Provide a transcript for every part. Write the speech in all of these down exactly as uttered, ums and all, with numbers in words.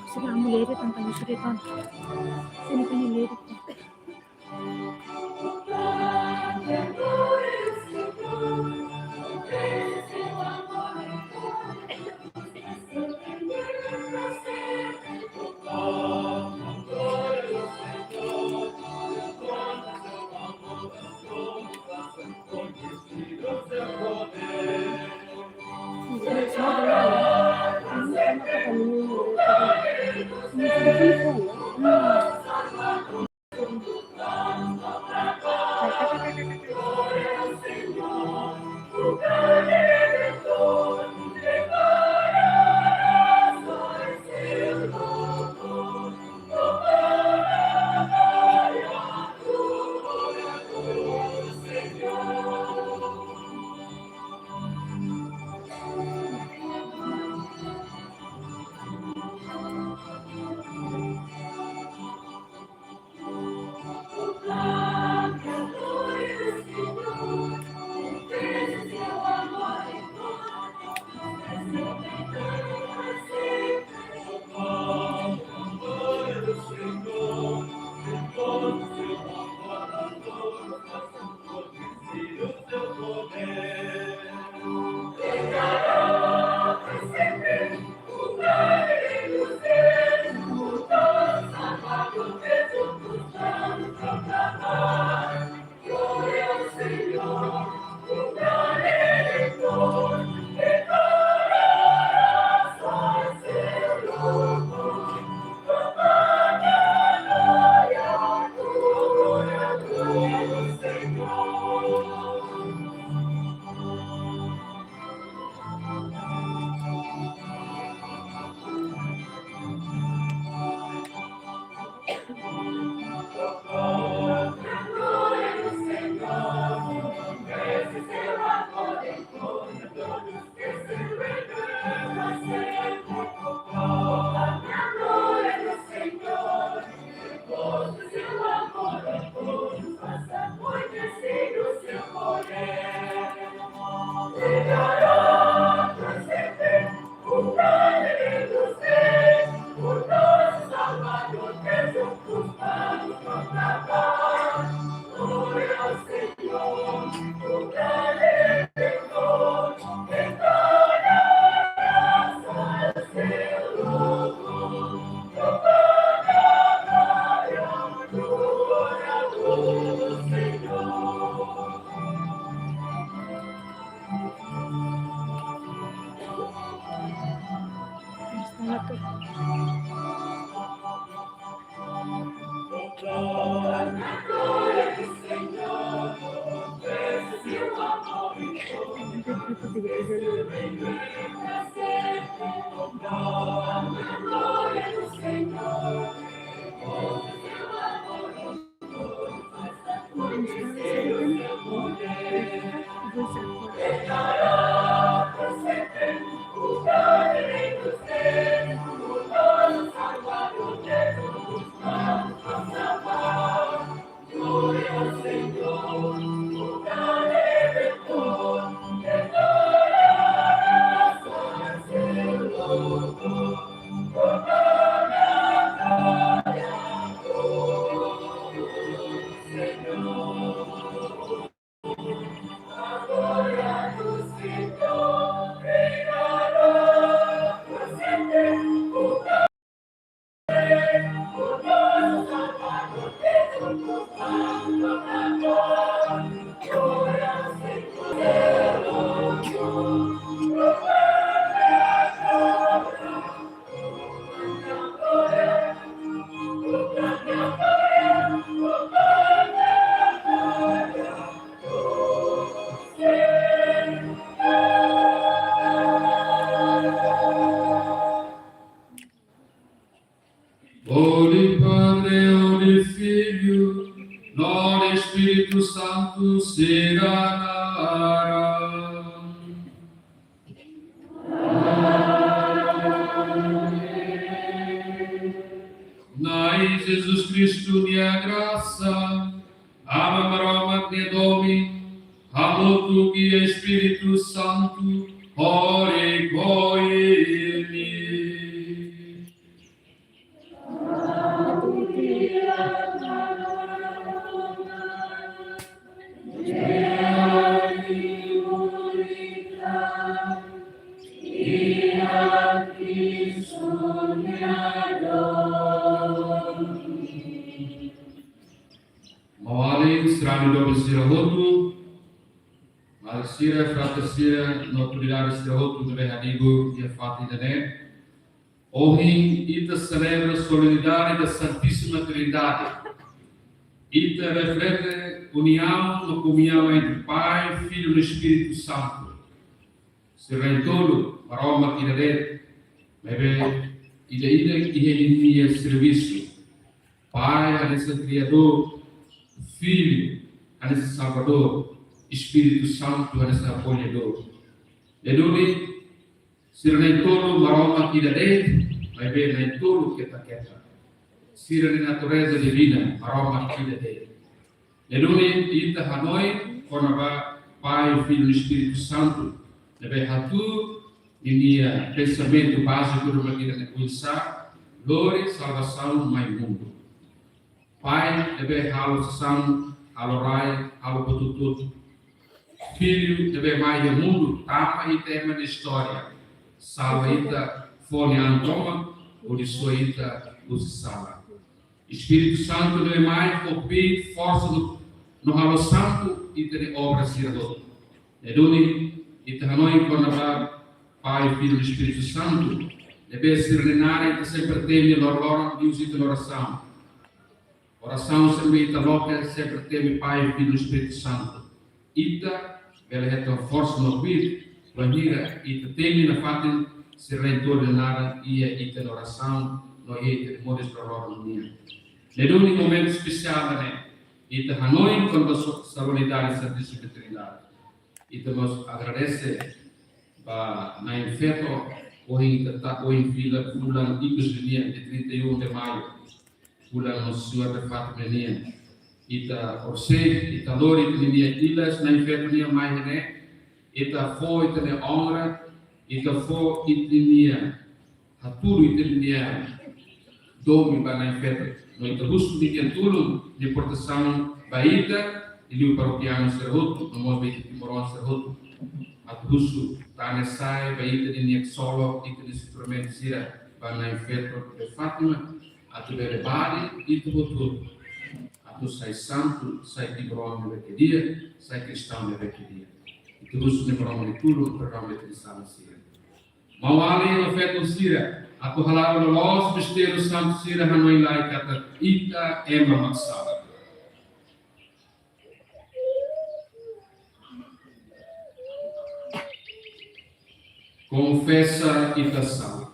Sira mulher tanpa istri kan. Sini kami lihat. Jesus Kristu nia grasa, Aman Maromak nia domin, hamutuk ho Espíritu Santu, horik ho imi. Maun-alin, sarani doben sira hotu, maluk sira, frater sira, no autoridade sira hotu ne'ebé hadi'u iha fatin ida-ne'e. Ohin ita selebra solenidade da Santíssima Trindade. Ita reflete uniaun no komuñaun entre Pai, Filho no Espíritu Santu. Sira na'in-tolu, Maromak ida de'it, maibé ida-idak iha ninia servisu. Pai hanesan Kriadór, Filho hanesan Salvadór, Espíritu Santu hanesan Apoiadór. Ne'e duni, sira na'in-tolu Maromak ida de'it, maibé na'in-tolu keta-keta. Sira-nia natureza divina, Maromak ida de'it. Ne'e duni ita hanoin kona-ba Pai, Filho no Espíritu Santu, ne'ebé hatuur ninia pensamentu báziku ruma ida-ne'e, oinsá lori salvasaun mai mundu. Pai ne'ebé halo sasán, halo rai, halo buat hotu-hotu. Filho ne'ebé mai iha mundu, tama ita ema nia istória, salva ita, fó nia an tomak, hodi soe ita husi sala. Espíritu Santu ne'ebé mai fó kbiit, forsa no, no halo santu ita-nia obra sira hotu. Ne'e duni ita hanoin kona-ba Pai, Filho no Espíritu Santu, ne'ebé sira-nia naran ita sempre temi loroloron liuhusi ita-nia orasaun. Orasaun sempre ita loke, sempre temi Pai, Filho no Espíritu Santu. Ita bele hetan forsa no kbiit bainhira ita temi nafatin sira na'in-tolu nia naran iha ita-nia orasaun no iha ita-nia moris loroloron nian. Ne'e duni momentu espesiál ne'e, ita hanoin kona-ba so-, solenidade Santíssima Trindade. Ita mós agradese ba Na'in-Feto, ohin ita ta, ohin fila fulan ikus nian, dia trinta e um de maio. Fulan Nossa Senhora de Fátima nian. Ita orsida, ita lori ita-nia ilas Na'in-Feto nian mai iha ne'e, ita fó ita-nia onra, ita fó ita-nia hatudu ita-nia domin ba Na'in-Feto. No ita husu nia tulun, nia protesaun ba ita, liuliu parokianu sira hotu, no mós ba ita timoroan sira hotu. Atu husu tan ne'e sai ba ita-nia ksolok, ita-nia instrumentu sira ba Na'in-Feto de Fátima, atu bele bali ita hotu-hotu atu sai santu, sai timoroan ne'ebé ke di'ak, sai kristaun ne'ebé ke di'ak. Ita husu nia Maromak nia tulun, perdaun ba ita-nia sala sira. Maun-alin no feton sira, atu hala'o loloos mistériu santu sira, hanoin lai katak ita ema mak sala. Konfesa ita sala.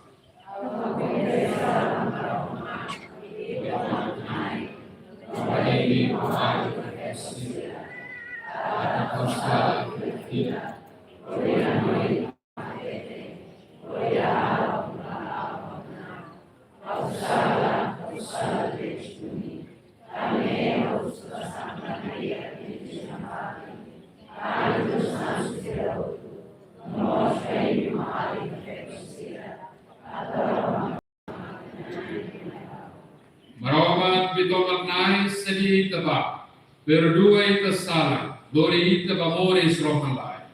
Maromak, Maromak Na'i, sedia ita ba, perdua ita sala, lori ita ba moris rohan-laek.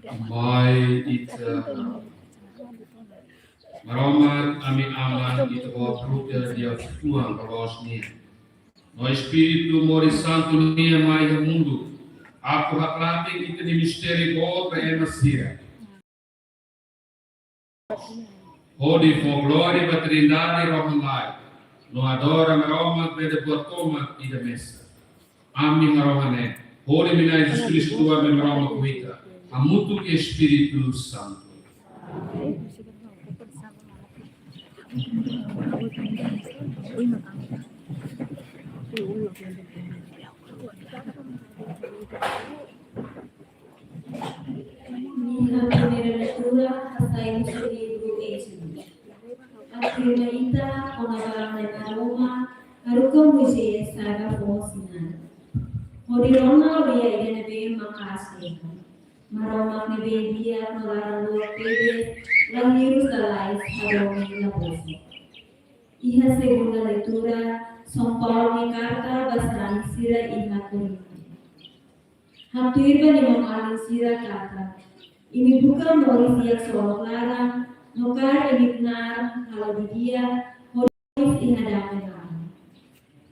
Amai ita, Maromak, ami Aman, Ita-Boot bruta di'ak fuan ba loos nian. No Espíritu moris santu nian mai iha mundu, atu haklaken ita-nia mistériu boot ba ema sira, hodi fó glória ba Trindade Rohan-Laek, no adora Maromak ne'ebé buat tomak ida mesak. Ami harohan ne'e hodi Na'i Jesus Kristu, ami Maromak ho ita, hamutuk ho Espíritu Santu. Iha primeira leitura, hasai husi livru Ézodu. Afirma ita kona-ba Maromak haruka Moisés sa'e ba foho Sinai, hodi rona lia ida ne'ebé maka'as. Maromak ne'ebé di'ak no laran-luak tebes, la hirus lalais, hadomi la bosan. Iha segunda leitura, São Paulo nia karta ba sarani sira iha Korintu. Hatuir ba nia maun-alin sira katak, imi buka moris di'ak soal klaran, no kaer imi knaar halo didi'ak, hodi moris iha dame laran.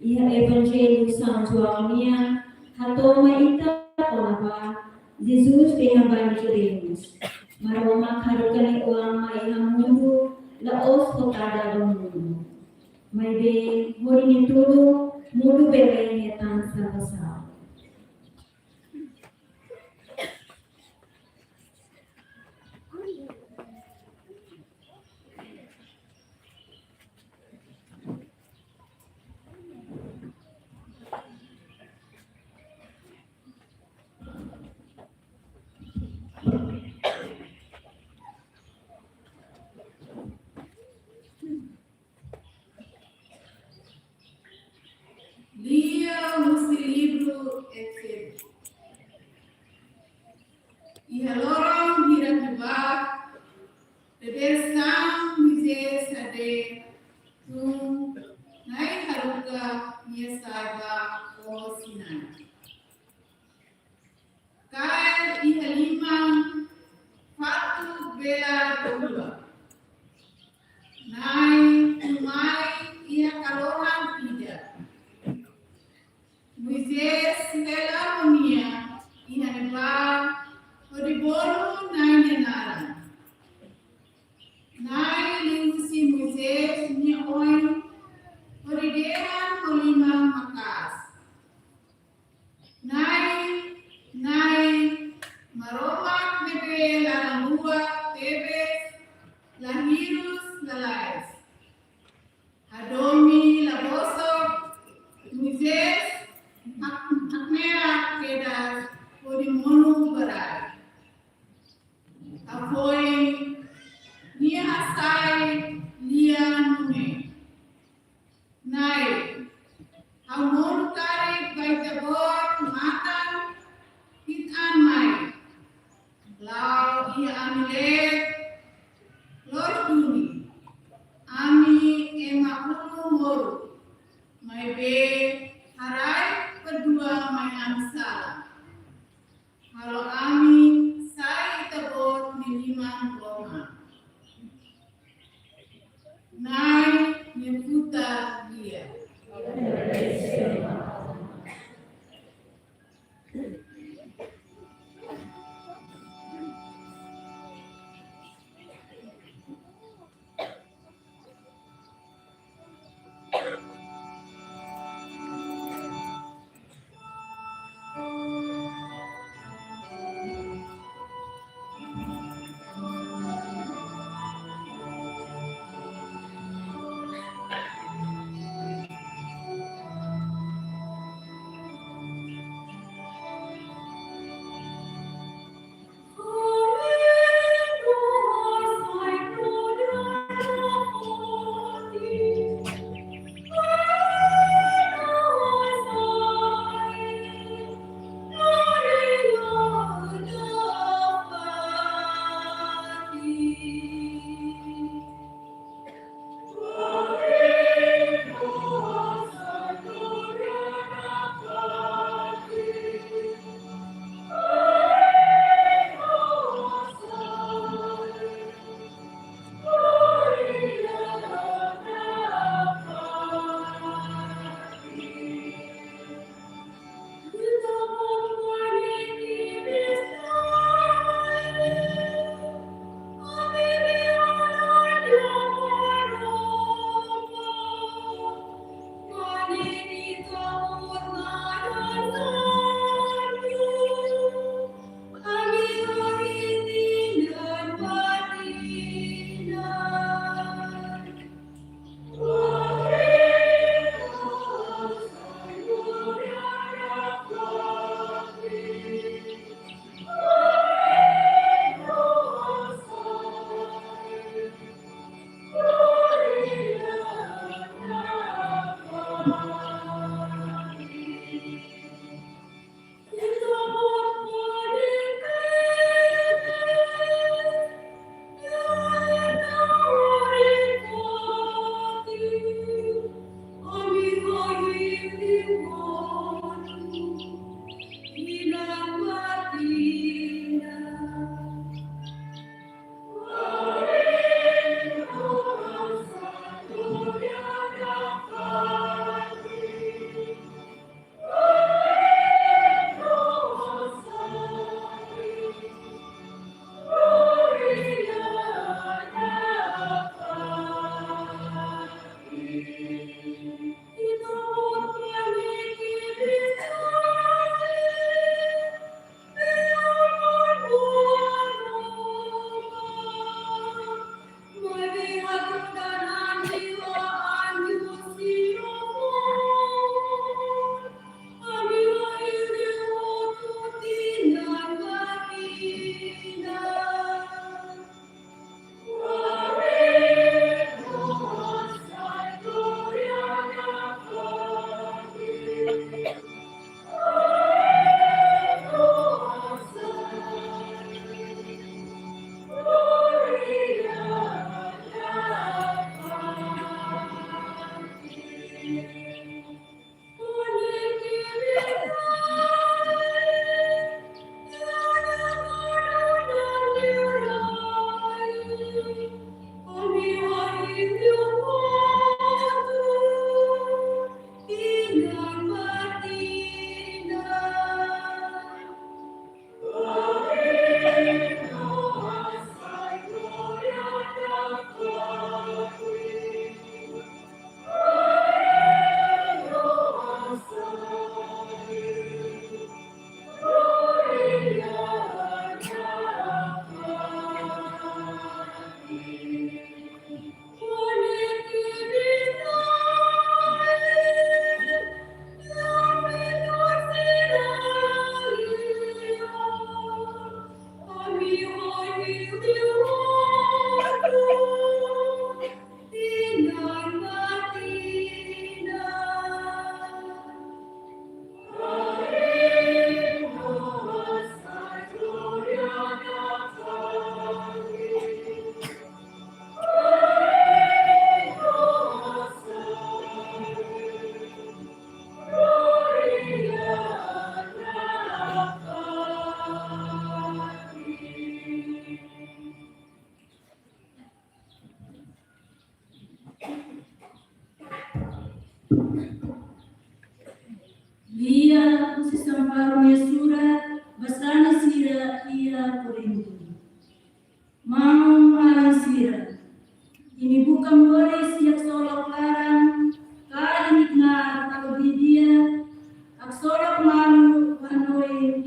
Iha Evanjellu São João nian, hato'o mai ita kona-ba Jesus dehan ba Nikodemus, Maromak haruka nia Oan mai iha mundu, la'ós ho tada ba mundu, maibé hodi nia tulun mundu bele hetan salvasaun. Lia husi livru Ézodu. Iha loron hirak liubá, tebes tan Moisés hadeer tun Na'i haruka nia sa'e ba foho Sinai. Kaer iha liman fatuk bee do'ur. Na'i tun mai iha kalohan ida. Moisés Maromak ne'ebé laran-luak tebes, la hirus, la lais. Hadomi la bosok, Moisés hak-, hakne'ak kedas hodi monu ba rai. Hafoin nia hasai lia nune'e: Na'i, ha'u monu karik ba Ita-Boot matan hi'it an mai. La'o iha ami leet loos duni. Ami ema ulun moruk, maibé haraik-padua mai ami sala. Halo ami sai Ita-Boot nia liman tomak. Na'i nia futar lia.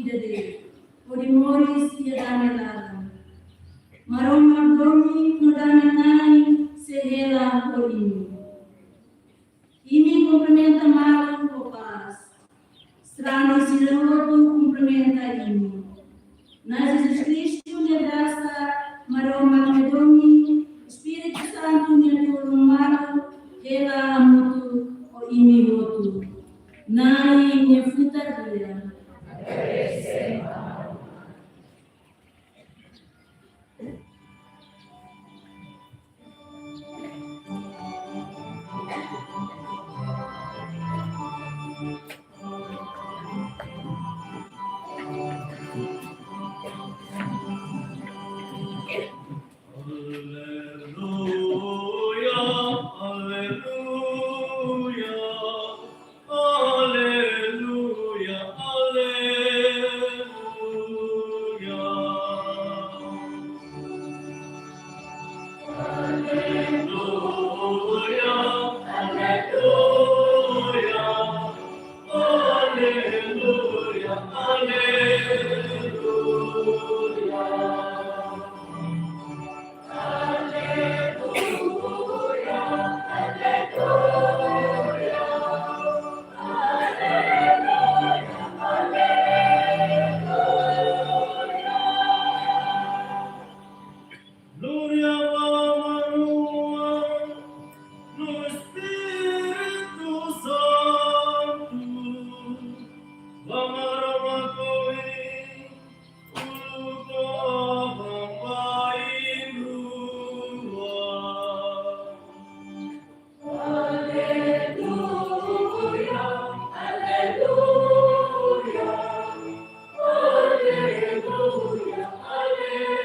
ida de'it, hodi moris iha dame laran. Maromak domin no dame-na'in sei hela ho imi. Imi kumprimenta malu ho pás. Estranjeiru sira hotu kumprimenta imi. Na'i Jesus Kristu nia grasa, Maromak nia domin, Espíritu Santu nia tulun malu, hela hamutuk ho imi hotu. Na'i nia futar lia. Aleluya, aleluya, aleluya, aleluya. Aleluya, aleluya, aleluya, aleluya. Glória ba Maromak no Espíritu Santu, ba Maromak ohin, uluk no baibain. Aleluya, aleluya, aleluya, aleluya.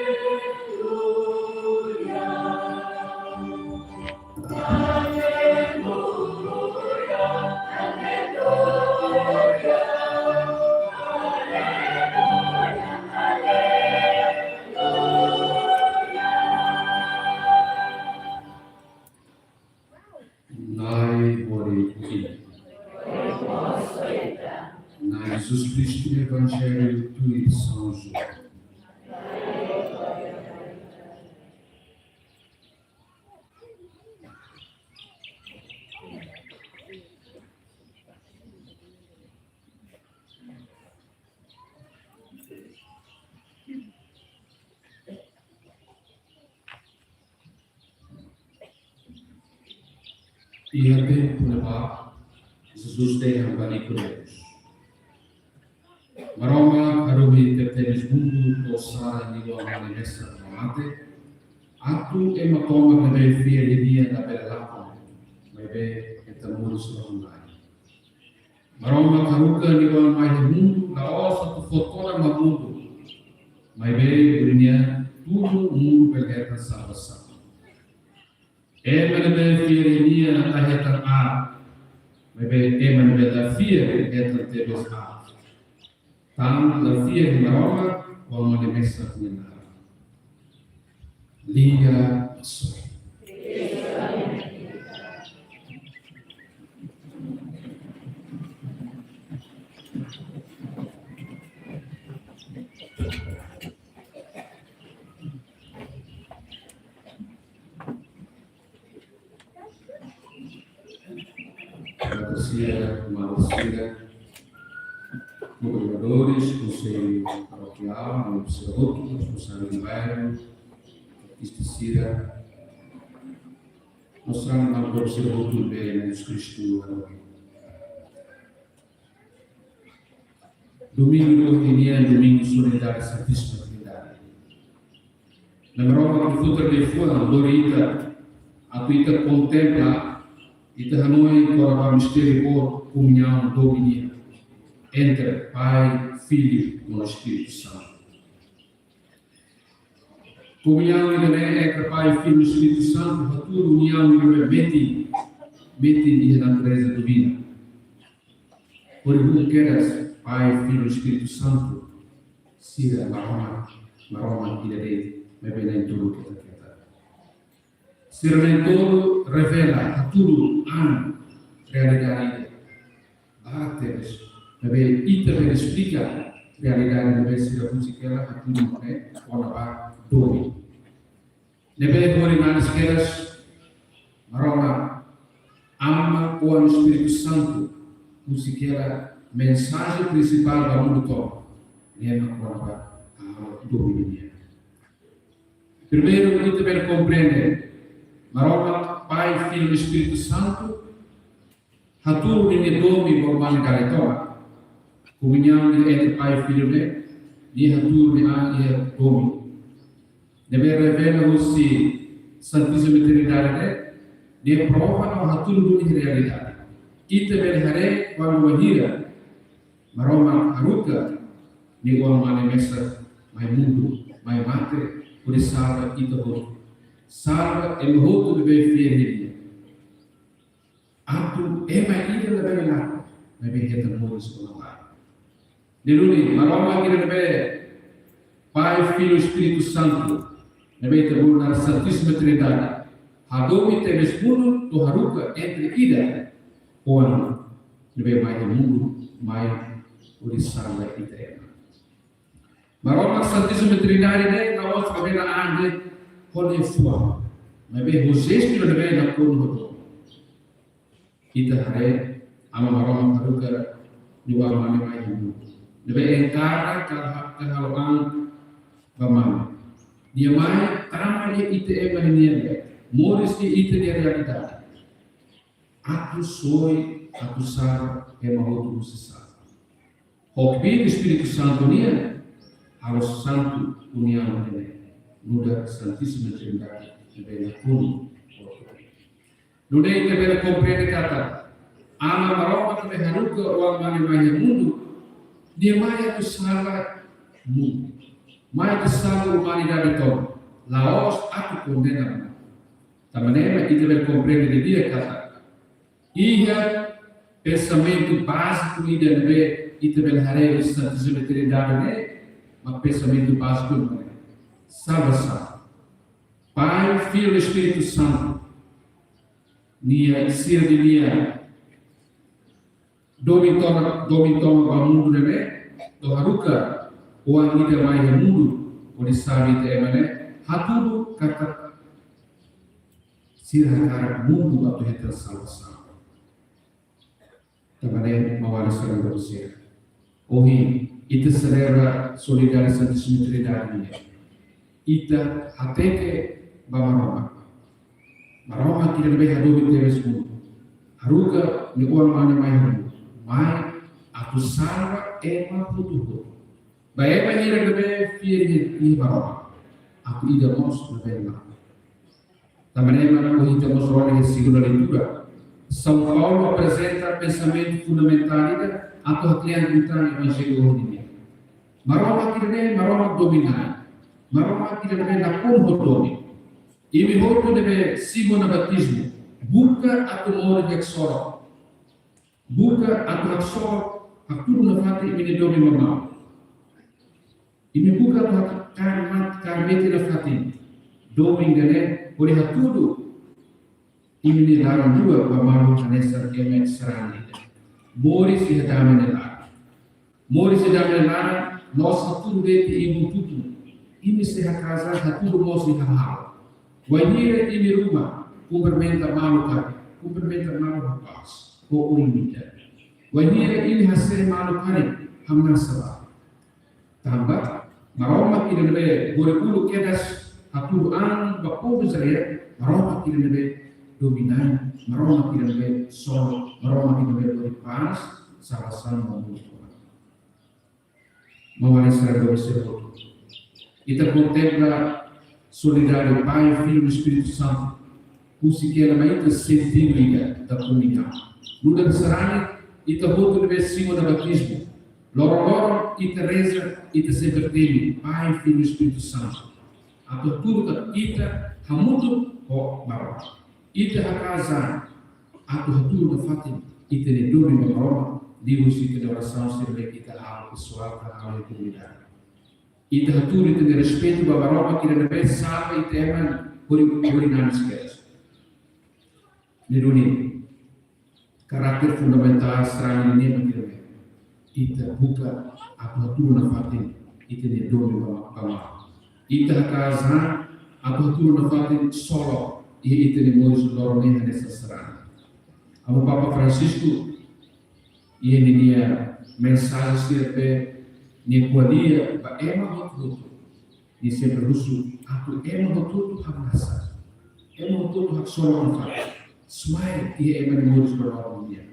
Na'i hodi ohin. Na'i Jesus Kristu Evanjellu tuir São João. Iha tempu ne'ebá, Jesus dehan ba Nikodimus: Maromak haruhi tebetebes mundu to'o sara nia Oan-Mane mesak ba mate, atu ema tomak ne'ebé fiar iha nia labele lakon, maibé hetan moris rohan-laek. Maromak haruka nia Oan mai iha mundu, la'ós atu fó todan ba mundu, maibé hodi nia tulun mundu bele hetan salvasaun. Ema ne'ebé fiar iha nia la hetan aat, maibé ema ne'ebé la fiar hetan tebes aat. Tanba la fiar iha Maromak, Oan-Mane mesak nia naran. Lia ba sorin. Agradecer a malsida, koordenadores, Konsellu Parokiál, maluk sira hotu, responsavel bairru, katekista sira, no sarani maluk sira hotu ne'ebé Na'i Jesus Kristu haruka. Domingu ida-ne'e Domingu Soledáriu Santíssima Trindade. Na'i Maromak nia futar liafuan lori ita, atu ita kontempla, ita hanoin kona-ba mistériu boot komuñaun domin nian entre Pai, Filho no Espíritu Santo. Komuñaun ida-ne'e entre Pai, Filho no Espíritu Santu hatudu uniaun ida metin, metin iha natureza divina. Hodi hahú kedas Pai, Filho no Espíritu Santu sira Maromak, Maromak ida de'it, maibé na'in tolu ketak-ketak. Sira na'in tolu revela, hatudu an realidade ida. Barak tebes, maibé ita bele esplika realidade ne'ebé sira husik hela hatudu ne'e kona-ba domin. Ne'ebé hori nanis kedas, Maromak, Aman, Oan, Espíritu Santu husik hela mensajen prinsipál ba mundu tomak, ne'e mak kona-ba, ah, domin nian. Primeiru, ita bele komprende, Maromak, Pai, Filho, Espíritu Santu, hatudu ninia domin ba umanidade tomak. Komuñaun entre Pai, Filho ne'e, nia hatudu nia an iha domin. Ne'ebé revela husi Santísima Trindade ne'e, nia prova no hatudu duni realidade. Ita bele haree kuandu wainhira Maromak haruka nia Oan-Mane mesak mai mundu, mai mate, hodi salva ita hotu. Salva ema hotu ne'ebé fiar iha nia. Atu ema ida labele lakon, maibé hetan moris oan-bainrua. Ne'e duni, Maromak ida ne'ebé Pai, Filho, Espíritu Santu, ne'ebé ita bolu naran Santísima Trindade, hadomi tebes mundu, to'o haruka entre ida, Oan ne'ebé mai iha mundu, mai hodi salva ita ema. Maromak Santísima Trindade ne'e la'ós labele an de'it ho nia fuan, maibé ho jestu ne'ebé nakonu ho domin. Ita haree, Aman Maromak haruka nia Oan-Mane mai iha mundu. Ne'ebé enkarna ka, ka halo an ba Mane. Nia mai tama iha ita ema nian, moris iha ita-nia realidade. Atu soi, atu salva ema hotu husi sala. Ho kbiit Espíritu Santu nian, halo santu uniaun ne'e, nu'udar Santísima Trindade ne'ebé nakonu. Nune'e ita bele komprende katak Aman Maromak ne'ebé haruka Oan-Mane mai iha mundu, nia mai atu salva mundu, mai atu salva umanidade tomak, la'ós atu kondena mundu. Tanba ne'e mak ita bele komprende didi'ak katak iha pensamentu báziku ida ne'ebé ita bele haree iha Santísima Trindade ne'e, mak pensamentu báziku ne'e salvasaun. Pai, Filho, Espíritu Santu, nia sira-nia domin tomak, domin tomak ba mundu ne'e, to'o haruka Oan ida mai iha mundu hodi salva ita ema ne'e, hatudu katak sira hakarak mundu atu hetan salvasaun. Tanba ne'e, maun-alin sira, ohin ita selebra Solidáriu Santísima Trindade nian. Ita hateke ba Maromak. Maromak ida ne'ebé hadomi tebes mundu. Haruka nia Oan-Mane mai iha mundu, mai atu salva ema hotu-hotu. Ba ema sira ne'ebé fiar iha, iha Maromak, atu ida mós labele lakon. Tanba ne'e mak ohin ita mós rona iha segunda leitura, São Paulo aprezenta pensamentu fundamentál ida atu haklean liután Evanjellu ohin nian. Maromak ida ne'e Maromak domin-na'in. Maromak ida ne'ebé nakonu ho domin. Imi hotu ne'ebé simu ona batizmu, buka atu moris haksolok. Buka atu haksolok, hatudu nafatin imi-nia domin mamau. Imi buka atu hak-, kaer mat-, kaer metin nafatin domin ida ne'e, hodi hatudu imi-nia laran-luak ba malu hanesan ema sarani ida. Moris iha dame nia laran. Moris iha dame nia laran, la'ós hatudu de'it iha ibun-tutun. Imi sei haka'as an hatudu mós iha hahalok. Wainhira imi ruma, kumprimenta malu karik, kumprimenta malu rapás, ho oin ida. Wainhira imi hase'e malu karik, hamnasa ba. Tanba Maromak ida ne'ebé hori uluk kedas hatudu an ba povu Israel, Maromak ida ne'ebé domin-na'in, Maromak ida ne'ebé solok, Maromak ida ne'ebé hori pás, salvasaun ba mundu tomak. Maun-alin sira, doben sira hotu. Ita kontempla Solidáriu Pai, Filho, Espíritu Santu. Husik hela mai ita sentidu ida da komuñaun. Nu'udar sarani, ita hotu ne'ebé simu ona batizmu, loron-loron ita reza, ita sempre temi Pai, Filho, Espíritu Santu. Atu hatudu katak ita hamutuk ho Maromak. Ita haka'as an atu hatudu nafatin ita-nia domin ba Maromak, liuhusi ita-nia orasaun sira ne'ebé ita halo pesoál ka halo iha komunidade. Ita hatudu ita-nia respeitu ba Maromak ida ne'ebé salva ita ema hori, hori nanis kedas. Ne'e duni, karakter fundamentál sarani nian mak ida ne'e. Ita buka atu hatudu nafatin ita-nia domin ba, ba malu. Ita hakaas an atu hatudu nafatin solo iha ita-nia moris loron ne'e hanesan sarani. Amu Papa Francisco iha ninia mensajen sira ne'ebé nia ko'alia ba ema hotu-hotu, nia sempre husu atu ema hotu-hotu hamnasa, ema hotu-hotu haksolok nafatin, smile iha ema nia moris loron-loron nian.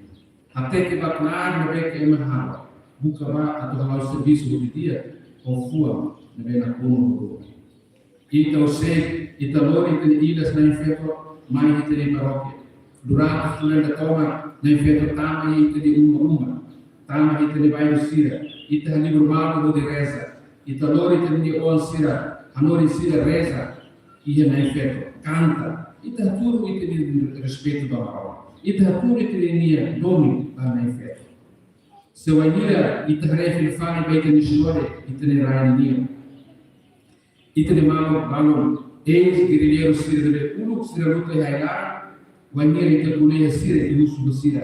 Hateke ba knaar ne'ebé ke ema halo, buka ba atu hala'o servisu hodi di'ak ho fuan ne'ebé nakonu ho domin. Ita husik, ita lori ita-nia idas na'in-feto mai ita-nia parókia. Durante fulan ida tomak na'in-feto tama iha ita-nia uma-uma, tama iha ita-nia bairru sira. Ita halibur malu hodi reza. Ita lori ita-nia oan sira, hanorin sira reza iha na'in-feto, kanta. Ita hatudu ita-nia respeitu ba Maromak. Ita hatudu ita-nia domin ba na'in-feto. Se wainhira ita haree fila fali ba ita-nia istória, ita-nia rai nian, ita-nia maluk balun eis-gerrilleiru sira ne'ebé uluk sira luta iha ai-laran, wainhira ita ko'alia ho sira, ita husu ba sira,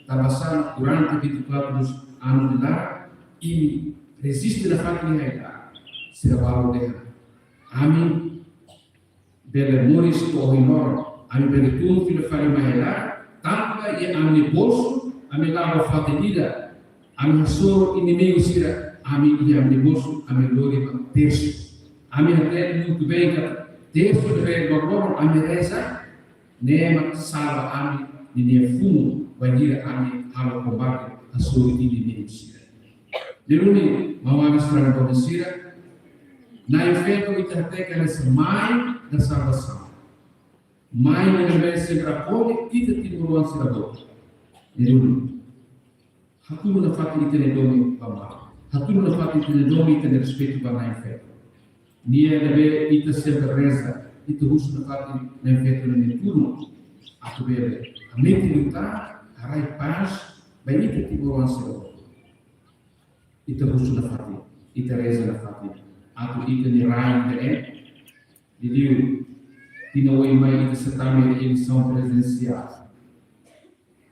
tanbasá durante vinte e quatro anos de laran, imi reziste nafatin iha ai-laran? Sira balun dehan: Ami bele moris to'o ohin loron, ami bele tun fila fali mai ai-laran, tanba iha ami-nia bolsu, ami la'o ba fatin ida, ami hasoru inimigu sira, ami iha ami-nia bolsu, ami lori ba tersu. Ami hatene muitu bein katak tersu ne'ebé loron-loron ami reza, ne'e mak salva ami ninia funu, wainhira ami halo kombate hasoru inimigu sira. Ne'e duni, maun-alin sarani doben sira, na'in-feto ita hateke hanesan mai da salvasaun. Mai ne'ebé sempre apoia ita timoroan sira hotu. Ne'e duni, hatudu nafatin ita-nia domin ba malu. Hatudu nafatin ita-nia domin, ita-nia respeitu ba na'in-feto. Nia ne'ebé ita sempre reza, ita husu nafatin na'in-feto ninia tulun atu bele hametin liután, haraik pás ba ita timoroan sira hotu. Ita husu nafatin, ita reza nafatin atu ita-nia rai ne'e, liuliu tinan oin mai ita sei tama iha eleisaun prezidensiál.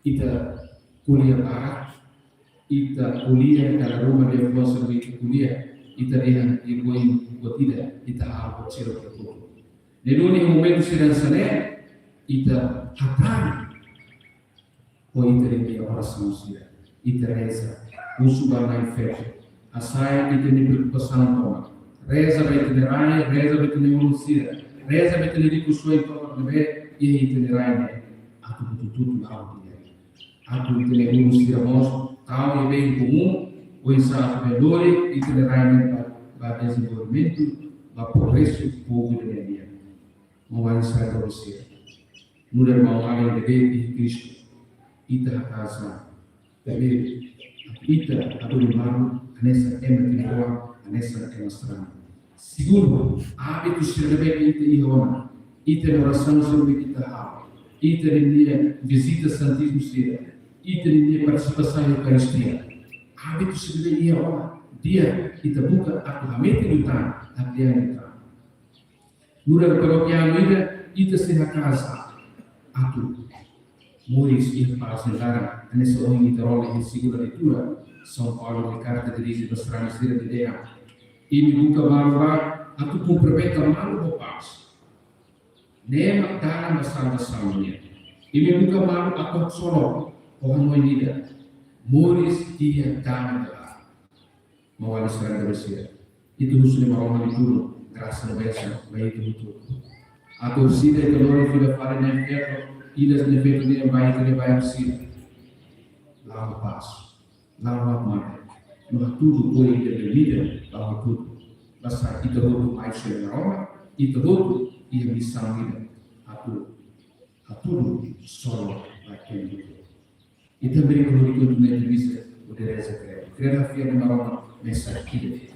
Ita ko'alia barak, ita ko'alia, dala ruma liafuan sira ita ko'alia, ita dehan iha oin buat ida, ita halo buat sira hotu. Ne'e duni, iha momentu sira hanesan ne'e, ita hatán ho ita-nia orasaun sira, ita reza, husu ba na'in-feto, hasai ita-nia preokupasaun tomak. Reza ba ita-nia rai, reza ba ita-nia ulun sira, reza ba ita-nia rikusoin tomak ne'ebé iha ita-nia rai ne'e, atu butututu la'o di'ak. Atu ita-nia ulun sira mós tau iha bem komún, oinsá atu bele lori ita-nia rai ne'e ba, ba dezenvolvimentu, ba progresu povu ida-ne'e nian. Maun-alin sarani doben sira, nu'udar maun-alin ida de'it iha Kristu, ita hakaas an, primeiru, ita hadomi malu hanesan ema timoroan, hanesan ema sarani. Segundu, ábitu sira ne'ebé ita iha ona, ita-nia orasaun sira ne'ebé ita halo, ita-nia vizita Santísimu sira, ita-nia partisipasaun iha Eukaristia. Ábitu sira ne'ebé iha ona, di'ak ita buka atu hametin liután, atu di'ak liután. Nu'udar parokianu ida, ita sei hakaas an atu moris iha pás nia laran, hanesan ohin ita rona iha segunda leitura, São Paulo nia karta dirije ba sarani sira, nia dehan: Imi buka malu ba atu komplementa malu ho pás. Ne'e mak dalan ba salvasaun nian. Imi buka malu atu haksolok ho hanoin ida, moris iha dame no laran. Maun-alin sarani doben sira, ita husu Maromak nia tulun, grasa no bensaun ba ita hotu. Atu orsida ita lori fila fali na'in-feto, idas na'in-feto nian ba ita-nia bairru sira. La'o pás, la'o mate, no hatudu oin ida-ne'e ba hotu-hotu. Basá ita hotu mai husi Maromak, ita hotu iha misaun ida, atu hatudu solo ba ema hotu. Ita bele ko'alia tuir ita-nia misa, hodi reza Kredu. Kredu fiar ba Maromak, mesa kide.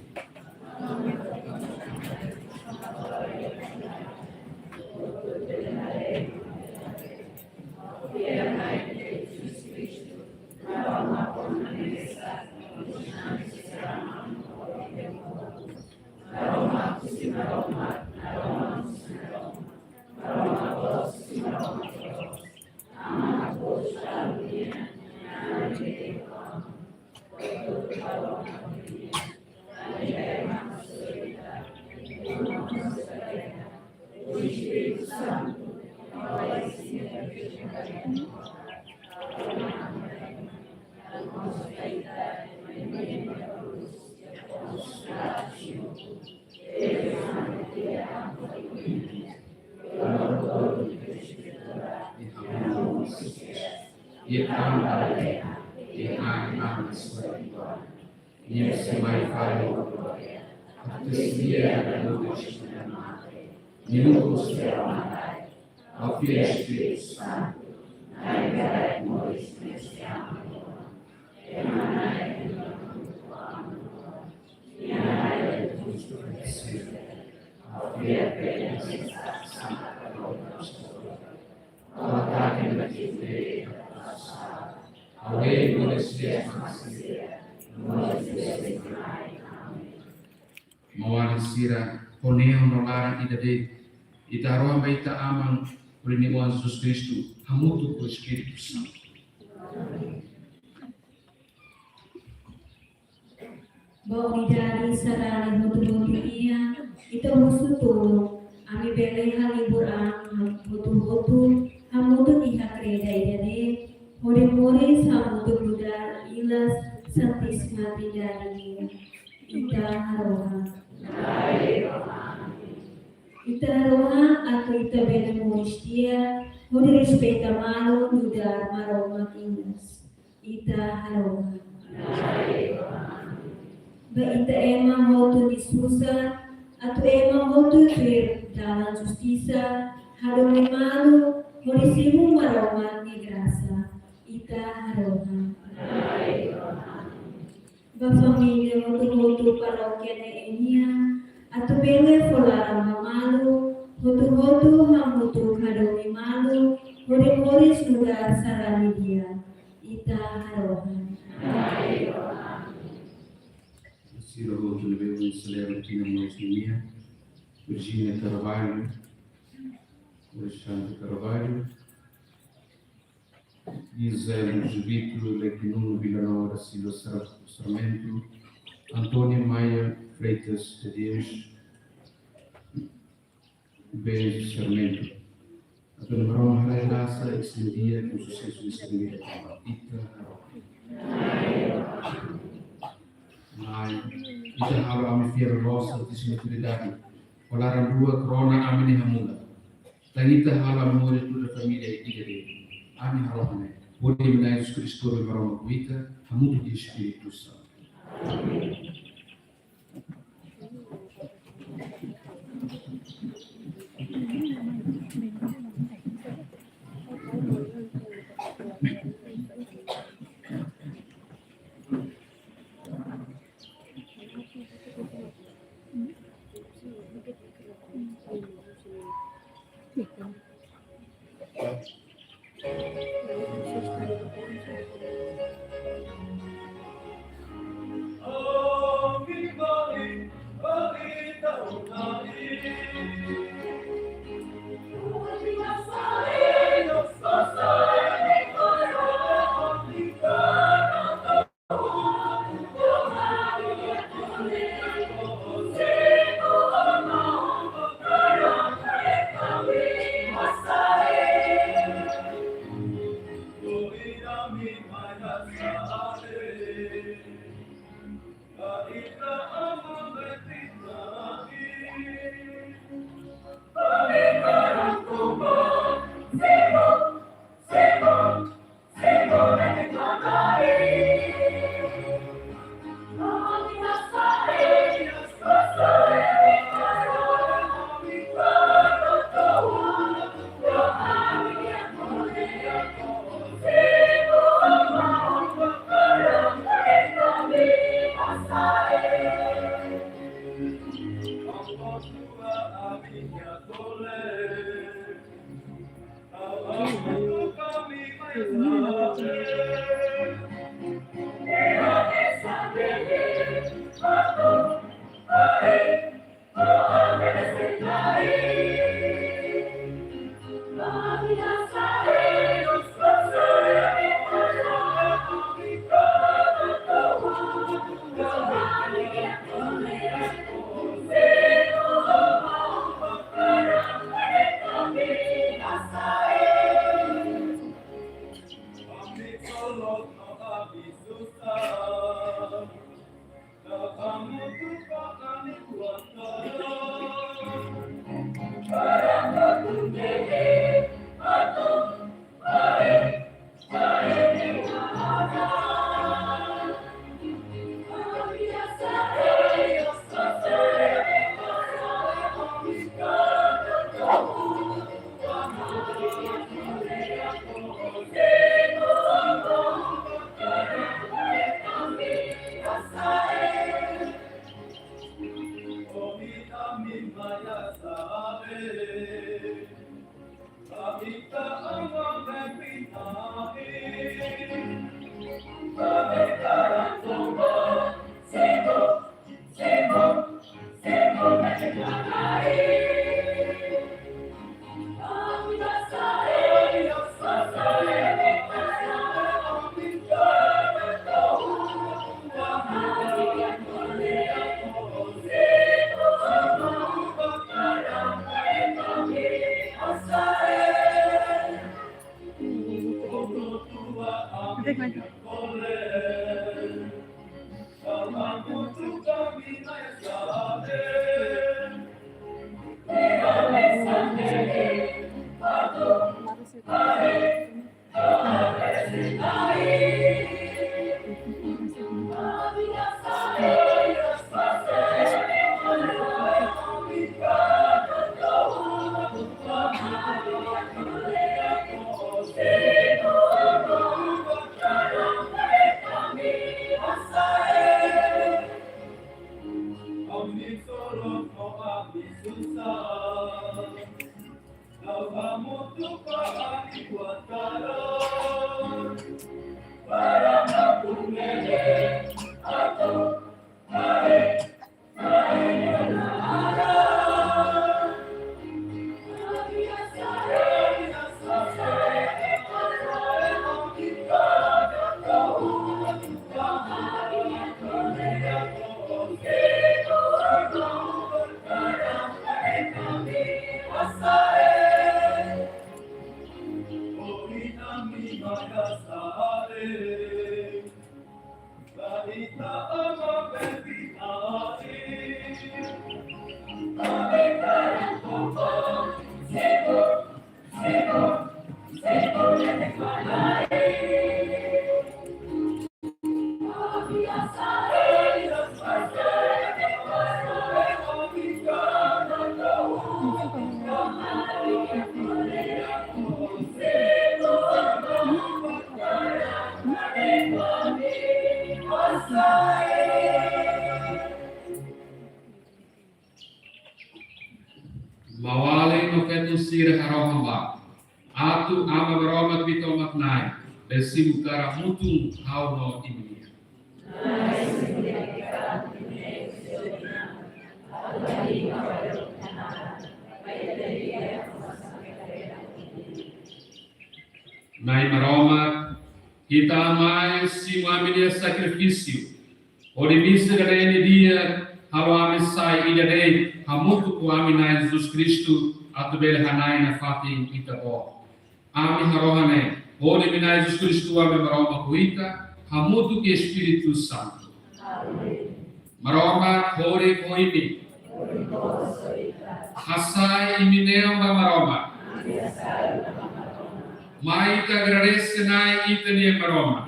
Minutos de la Espíritu Santo, Maun-alin sira, ho neon no laran ida de'it, ita harohan ba ita Aman, hodi Nia Oan Jesus Kristu, hamutuk ho Espíritu Santu. Ba unidade sarani hotu-hotu nian, ita husu tulun, ami bele halibur an hotu-hotu, hamutuk iha kreda ida de'it, hodi moris hamutuk nu'udar ilas Santísima Trindade nian. Ita harohan. Ita harohan atu ita bele moris di'ak, hodi respeita malu nu'udar Maromak inas. Ita harohan. Ba ita ema hotu nia susar, atu ema hotu tuir dalan justisa, hadomi malu, hodi simu Maromak nia grasa. Ita harohan. Ba família hotu-hotu parókia ne'e nian, atu bele fó laran ba malu, hotu-hotu hamutuk hadomi malu, hodi moris nu'udar sarani di'ak. Ita harohan. Sira hotu ne'ebé aselera tinan moris ninian, Virgínia Carvalho, Alexandre Carvalho, Gisele Juvito, Leque Nuno Vila Nova da Silva Sar-, Sarmento, Antónia Maia Freitas Tadeusz, Benzo Sarmento. Atu Maromak halai grasa, estendiha ho susesu nia servisu. Ita harohan. Maromak, ita halo ami fiar ho Santísima Trindade, ho laran rua korona ami-nia hamutuk. Tan ita halo ami moris nu'udar família ida de'it. Ami harohan ne'e, hodi Na'i Jesus Kristu, Maromak ho ita, hamutuk ho Espíritu Santu. Maun-alin no feton sira harohan ba. Atu Aman Maromak, Ita Tomak Na'i, bele simu kaer hamutuk ho ha'u no imi-nian. Na'i Maromak, Ita mai simu ami-nia sakrifísiu hodi misa ida-ne'e nia di'ak, halo ami sai ida de'it hamutuk ho ami Na'i Jesus Kristu, atu bele hana'i nafatin Ita-Boot. Ami harohan ne'e hodi ami Na'i Jesus Kristu, Aman Maromak ho Ita, hamutuk ho Espíritu Santu. Maromak horik ho imi. Hasai imi-nia neon ba Maromak. Mai ita agradese Na'i ita-nia Maromak.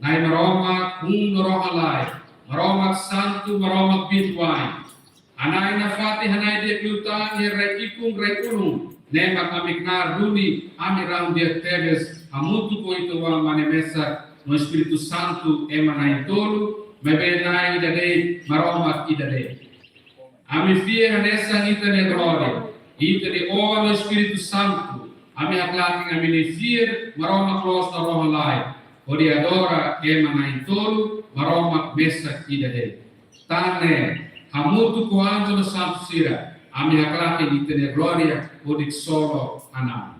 Na'i Maromak, hun no rohan-laek, Maromak santu, Maromak biit-wa'in. Hana'i nafatin, hana'i di'ak liután iha rai ikun, rai ulun ne'e mak ami knaar duni, ami rahun di'ak tebes hamutuk ho Ita-Boot, Aman, Na'i mesak no Espíritu Santu, ema na'in-tolu, maibé Na'i ida de'it, Maromak ida de'it. Ami fiar hanesan Ita-nia glória, Ita-nia Oan no Espíritu Santu, ami haklaken ami-nia fiar, Maromak loos no rohan-laek, hodi adora ema na'in-tolu, Maromak mesak ida de'it. Tan ne'e, hamutuk ho anju no santu sira, ami haklaken Ita-nia glória hodi ksolok Aman.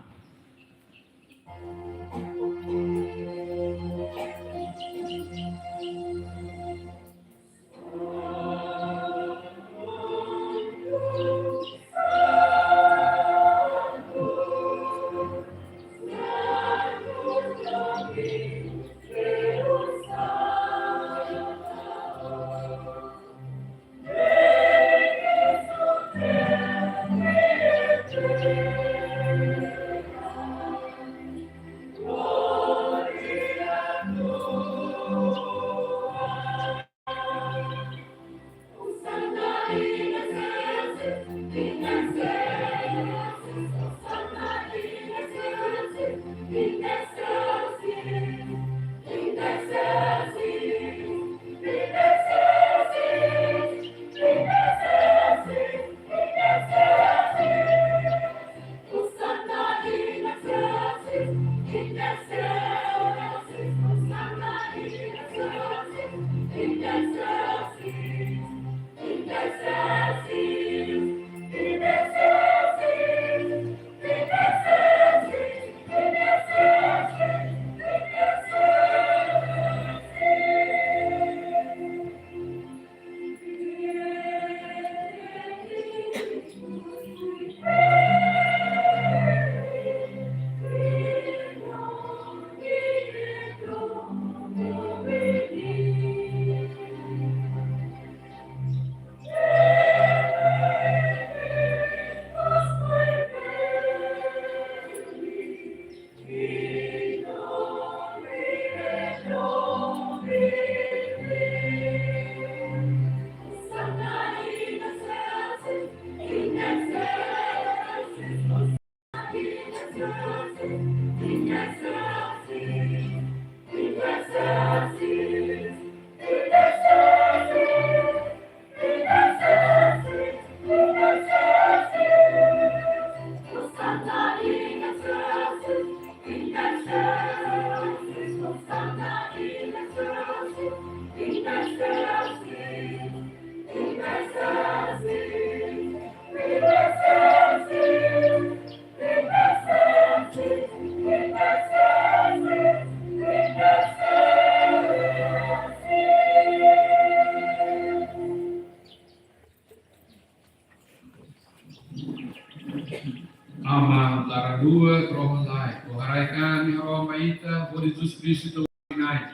Rua, rohan-laek, no haraik ami harohan ba ita, hodi Jesus Kristu Nai.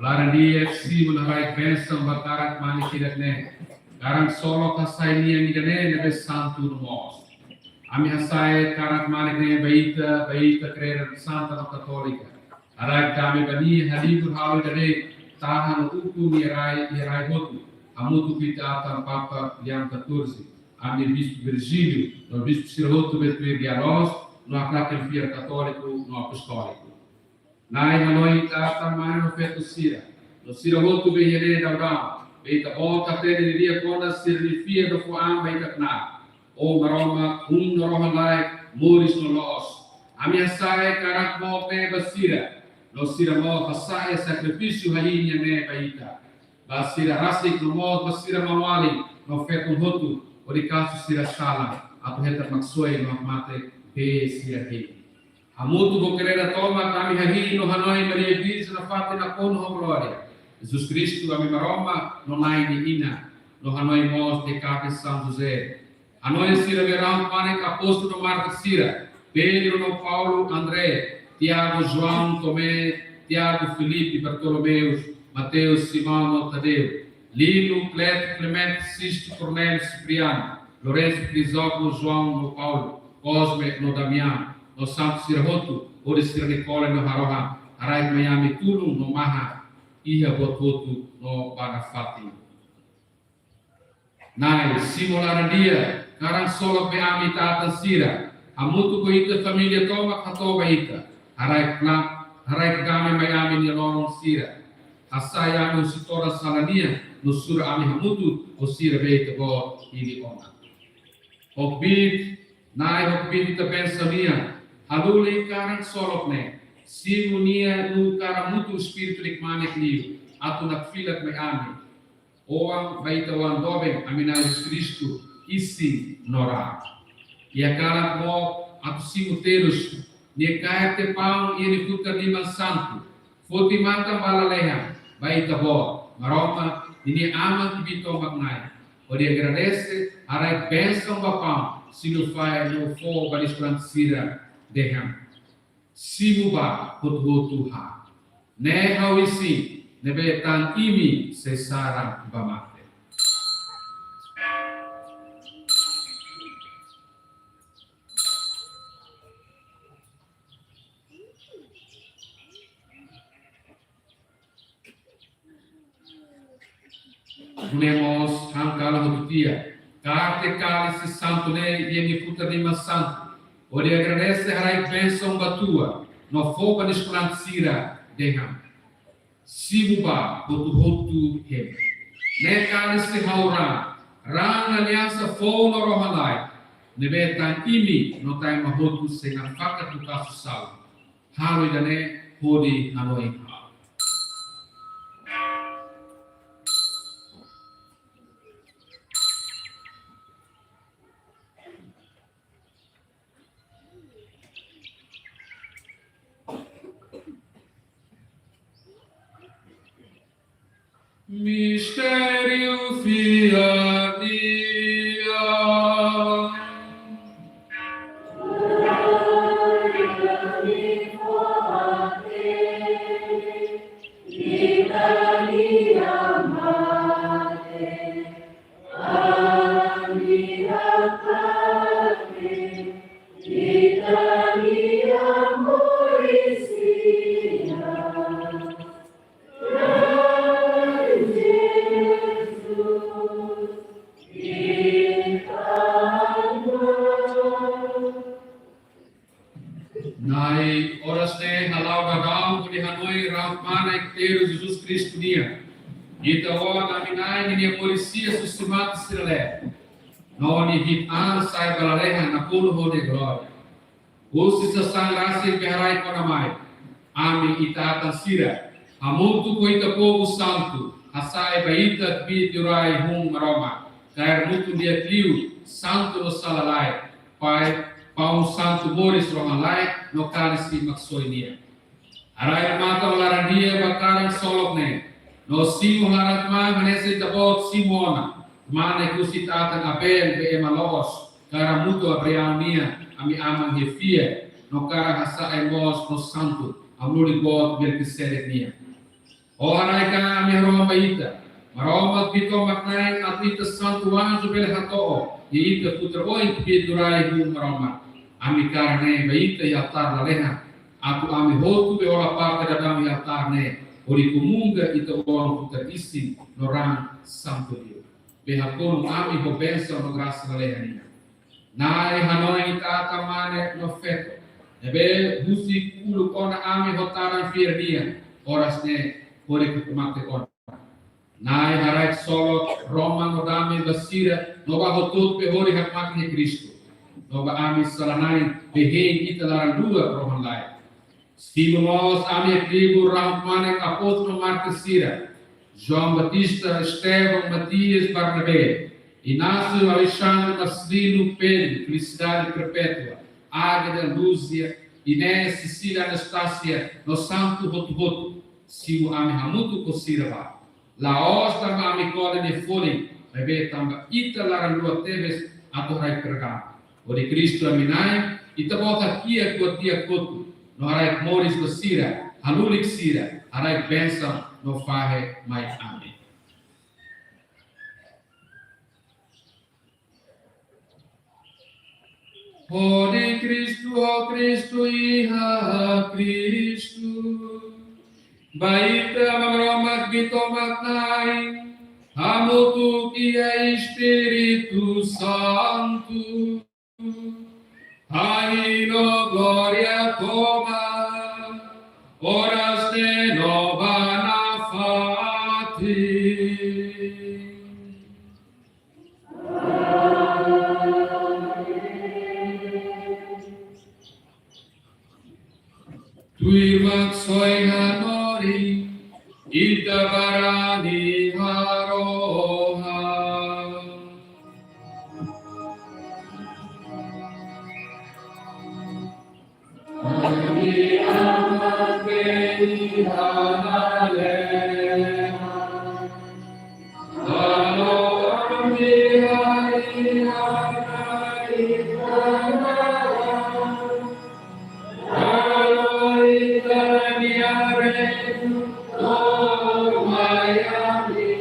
Laran-di'ak simu no haraik bensaun ba karan kmanek hirak-ne'e. Karan solok hasai nian ida-ne'e ne'ebé santu no moos. Ami hasai karan kmanek ne'e ba ita, ba ita kreda santa no katólika. Haraik dame ba nia, halibur halo ida-ne'e, tahan no ukun iha rai, iha rai hotu. Hamutuk ho ita-atan Papa Leão katorze, ami Bispu Virgílio, no bispu sira hotu be tuir dia loos, no haklaken fiar katóliku no apostóliku. Nai, hanoin ita-atan mane no feto sira, no sira hotu be iha ne'e daudaun, be Ita-Boot hatene didi'ak ona sira-nia fiar no fó an ba ita knaar. Ó Maromak, hun no rohan-laek, moris no loos. Ami hasa'e karan mook ne'e ba sira, no sira mós hasa'e sakrifísiu hahi'i nian ne'e ba ita. Ba sira rasik no mós ba sira maun-alin no feton hotu, hodi kazu sira sala, atu hetan Maksoin no Hakmatek be sira hein. Hamutuk ho kreda tomak ami hahi'i no hanoin Maria Virjen nafatin nakonu ho glória, Jesus Kristu ami Maromak no Na'i nia Inan, no hanoin mós dekade São José. Hanoin sira be rahun-kmanek apóstolu no mártir sira, Pedro no Paulo, André, Tiago, João, Tomé, Tiago, Filipe, Bartolomeu, Mateus, Simão no Tadeu, Lino, Cleto, Clemente, Sisto, Cornélio, Cipriano, Lourenço, Crisógono, João no Paulo, Cosme no Damião, no santu sira hotu, hodi sira-nia kole no harohan haraik mai ami tulun no maha iha buat hotu no ba nafatin. Nai, simu laran-di'ak karan solok be ami ita-atan sira, hamutuk ho ita família tomak hato'o ba ita, haraik la, haraik dame mai ami-nia loron sira. Hasai ami husi todan sala nian, no sura ami hamutuk ho sira be Ita-Boot hili ona. Ho kbiit, Nai, ho kbiit Ita bensaun nian, halulik karan solok ne'e, simu nia no karan mutu Espíritu nia kmanek liu, atu nakfilak mai ami. Oan ba Ita-Oan doben, ami Na'i Jesus Kristu, isin no raan. Iha kalan mook atu simu terus, Nia kaer tiha paun iha Nia futar liman santu, foti matan ba lalehan, ba Ita-Boot, Maromak, ninia Aman kbiit tomak Nai, hodi agradese, haraik bensaun ba paun, simu fali no fó ba nia estudante sira, dehan: Simu bá, hotu-hotu han. Ne'e ha'u-nia isin, ne'ebé tan imi sei saran ba mate. Nune'e mós, han kalan hotu tiha, kaer tiha kálise santu ne'e iha Nia futar liman santu, hodi agradese, haraik bensaun ba Tua, no fó ba nia estudante sira, dehan: Simu bá, hotu-hotu hemu. Ne'e kálise ha'u-nia raan, raan aliansa foun no rohan-laek, ne'ebé tan imi no tan ema hotu sei nafatin atu kazu sala. Halo ida-ne'e hodi hanoin ha'u. Mistériu fiar nian. Nai, oras ne'e hala'o daudaun hodi hanoin rahun-kmanek terus Jesus Kristu nian, Ita-Oan, ami Nai, ninia moris-hi'as husi mate sira leten, no nia hi'it an sa'e ba lalehan nakonu ho Nia glória. Husi sasán rasik be haraik ona mai, ami ita-atan sira, hamutuk ho Ita povu santu, hasa'e ba Ita kbiit liurai hun Maromak, kaer mutu di'ak liu, santu no sala-laek, paun, paun santu moris rohan-laek, no kálise Maksoin nian. Haraik matan no laran-di'ak ba karan solok ne'e, no simu laran-kmaan hanesan Ita-Boot simu ona, kmanek husi ita-atan Abel be ema loos, karan mutu Abraão nian, ami aman iha fiar, no hakarak hasa'e mós no santu, hamutuk ho Melkisedek nian. Ó haraik ami harohan ba Ita, Maromak Bitomak Na'in, atu Ita santu anju bele hato'o, i Ita futar oin kbiit-lurai husi Maromak. Ami hakarak ne'e ba Ita iha altar lalehan, atu ami hotu bele hola parte daudaun iha altar ne'e, hodi komunga Ita-Boot futar isin no raan santu liu. Bele hakonu ami ho bensaun no grasa lalehan nian. Na'i, hanoin Ita atan mane no feto ne'ebé husik uluk ona ami ho tadan fiar nian, oras ne'e hodi koko mate ona. Na'i, haraik solot, roman no dame ba sira, no ba hotu-hotu be hodi hakmatek iha Kristu. No ba ami sira-na'in be hein Ita laran-luak rohan-laek. Simu mós ami-nia tribu rahun-mane, apóstolu no mártir sira, João Batista, Estevão, Matias, Barnabé, Inácio, Alexandre, Marcelino, Pedro, Felicidade Perpétua, Águeda, Lúcia, Inês, Cecília, Anastácia, no santu hotu-hotu. Simu ami hamutuk ho sira ba, la'ós tanba ami-nia kolen nia folin, maibé tanba Ita laran-luak tebes atu haraik perdua. Hodi Kristu ami Na'i, Ita-Boot hakiak buat di'ak hotu, no haraik moris ba sira, halulik sira, haraik bensaun no fahe mai ami. Hodi Kristu, ho Kristu, iha Kristu, ba Ita Maromak Bitomak Na'in, hamutuk iha Espíritu Santu, ahi no glória tomak, oras ne'e no ba nafatin. Tuir Maksoin hanorin, ita barani harohan. Ami Aman be iha lalehan. Halo ami iha lalehan. Halo Ita-nia reinu to'o mai ami.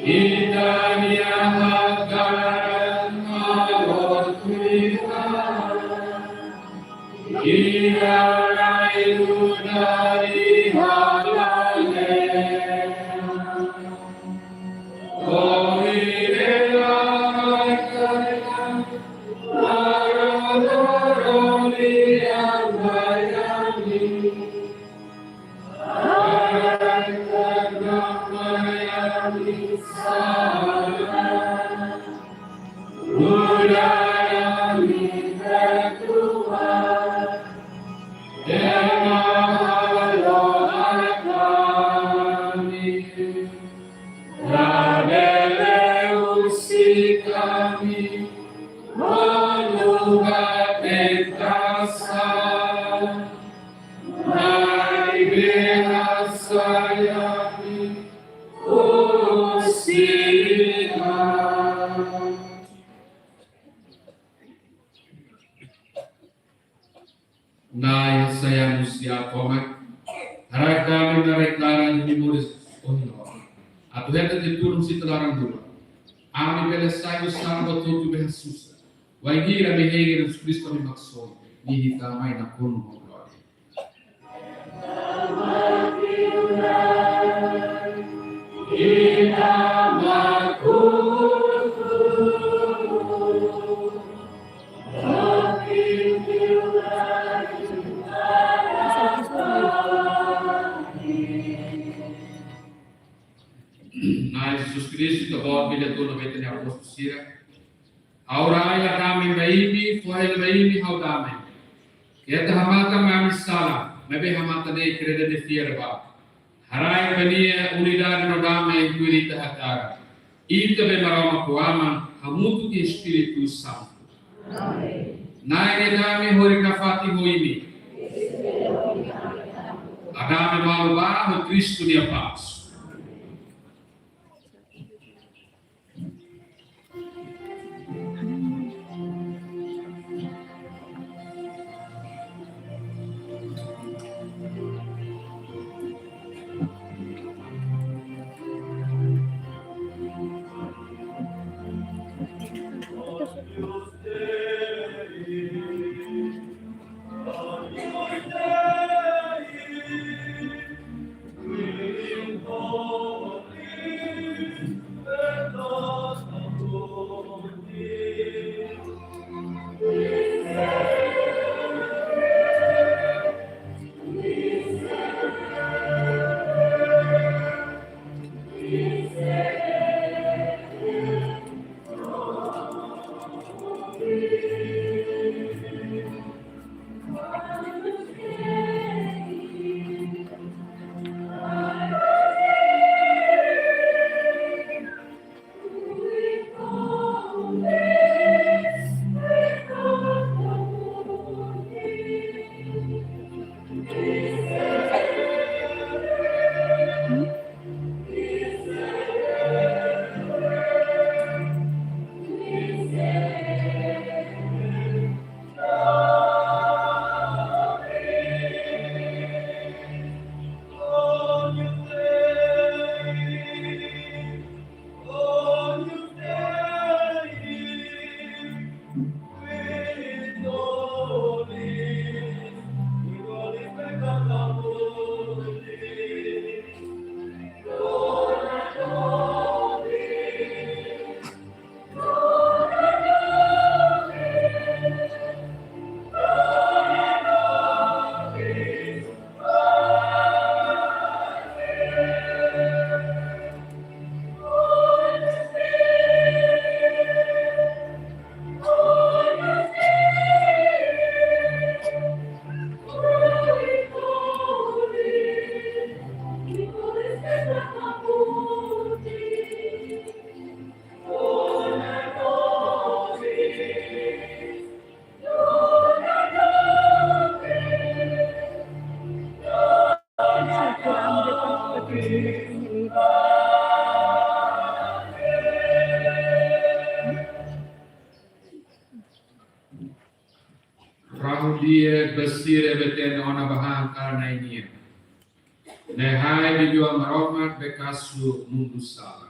Ita-nia hakarak halo tuirmai, iha rai nu'udar iha lalehan. Ohin rai hakarak, halo lian mai ami. Labele husik ami hodi tentasaun, maibé hasai ami husi aat. Na'i, hasai ami husi aat tomak. Haraik dame no haraik laran iha ami moris ohin. Atu hetan Ita-nia tulun husi Ita laran-luak, ami bele sai husi sala hotu-hotu be hasusar. Wainhira ami hein Jesus Kristu, ami Maksoin, Nia hetan mai nakonu ho glória. Na'i Jesus Kristu, Ita-Boot bele hatún ba Ita-nia apóstolu sira: Ha'u rai hela dame ba imi, fó hela ba imi ha'u-nia dame. Keta hamatan ami-nia sala, maibé hamatan Nia krédade fiar ba. Haraik ba Nia unidade no dame, tuir Ita hakarak. Ita be Maromak ho Aman, hamutuk ho Espíritu Santu. Na'i nia dame hodi nafatin ho imi. Dame malu ba ho Kristu nia pás. Rahu dia besire beten ona bahan karena ini. Ne'e hai di dua Maromak be kasu mundu sala.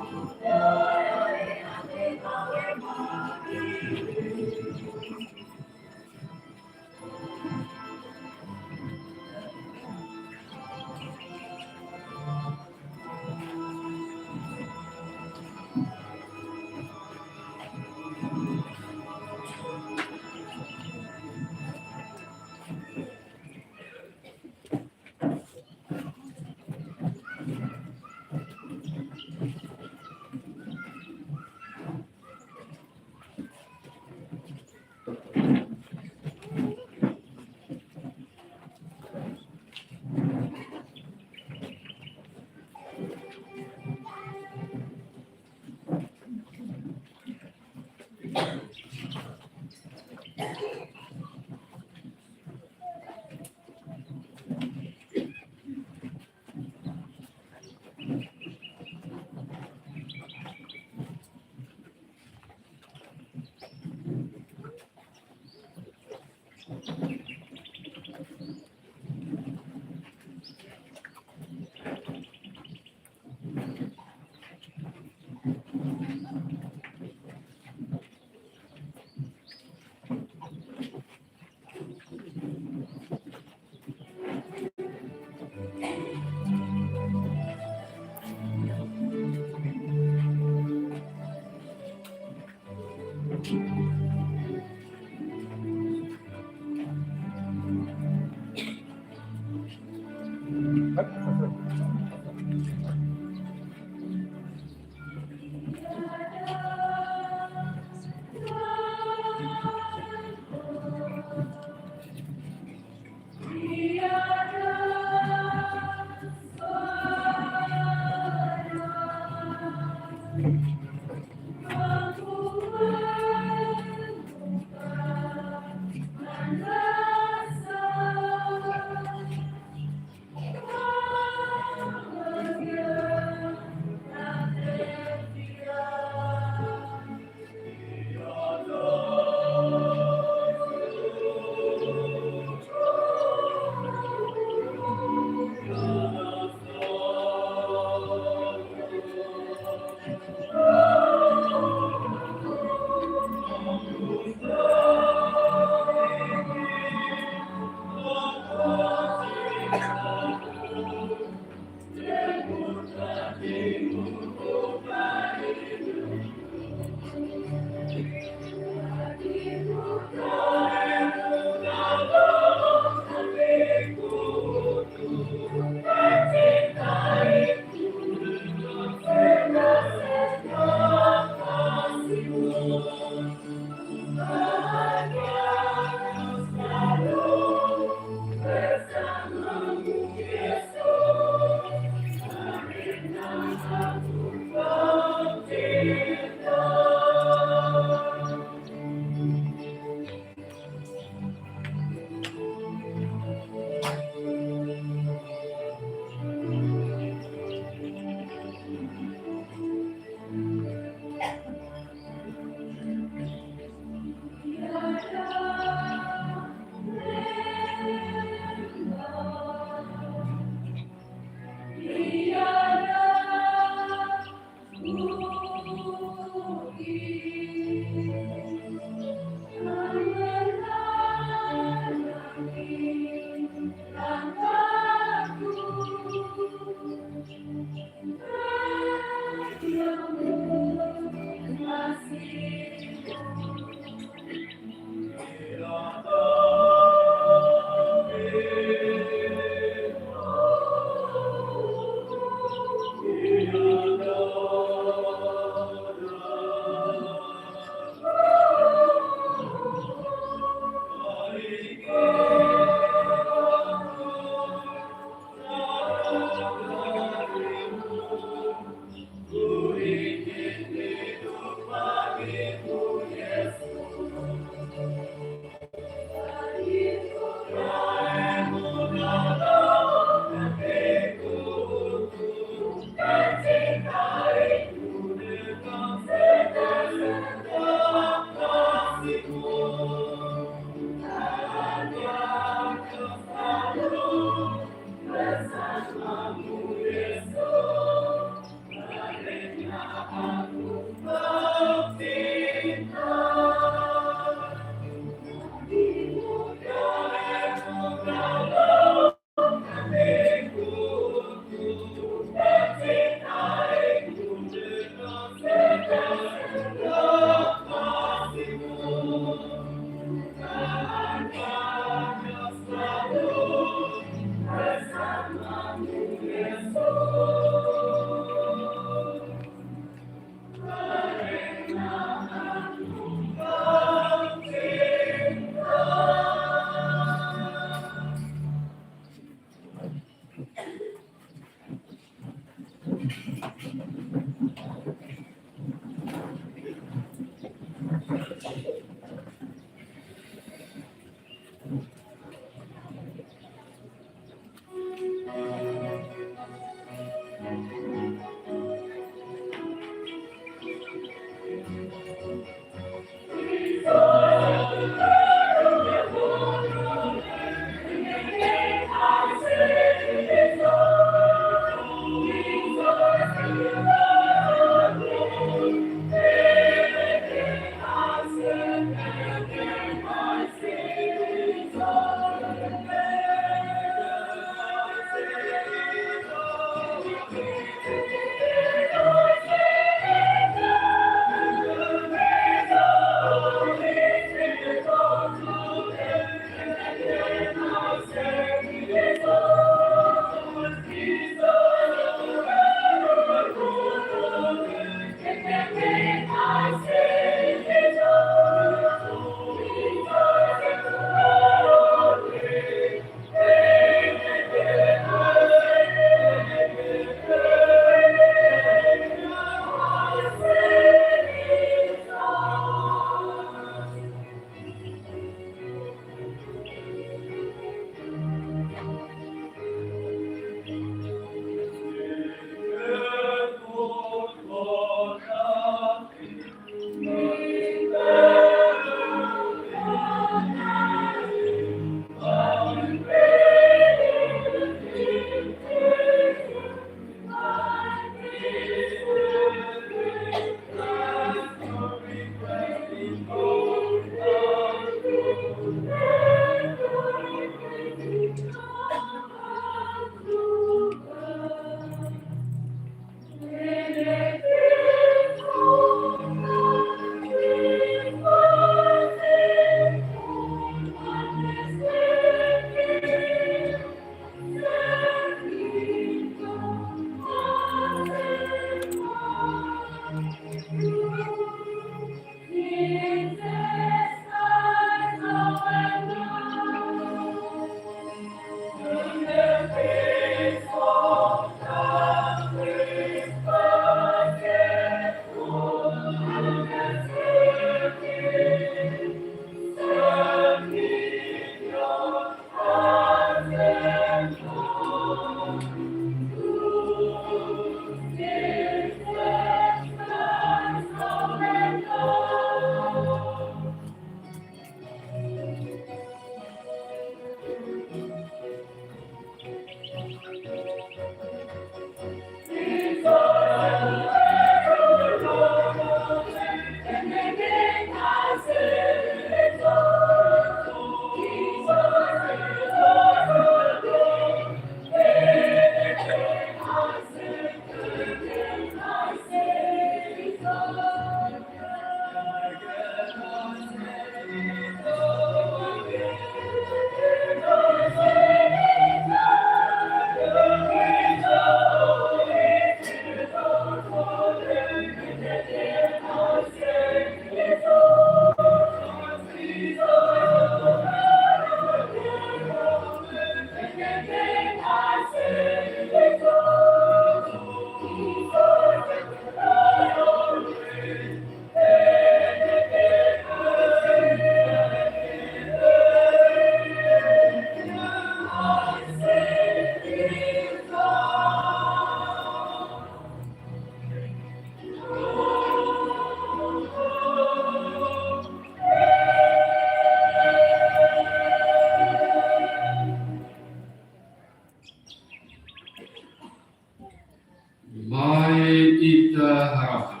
Mai ita harohan.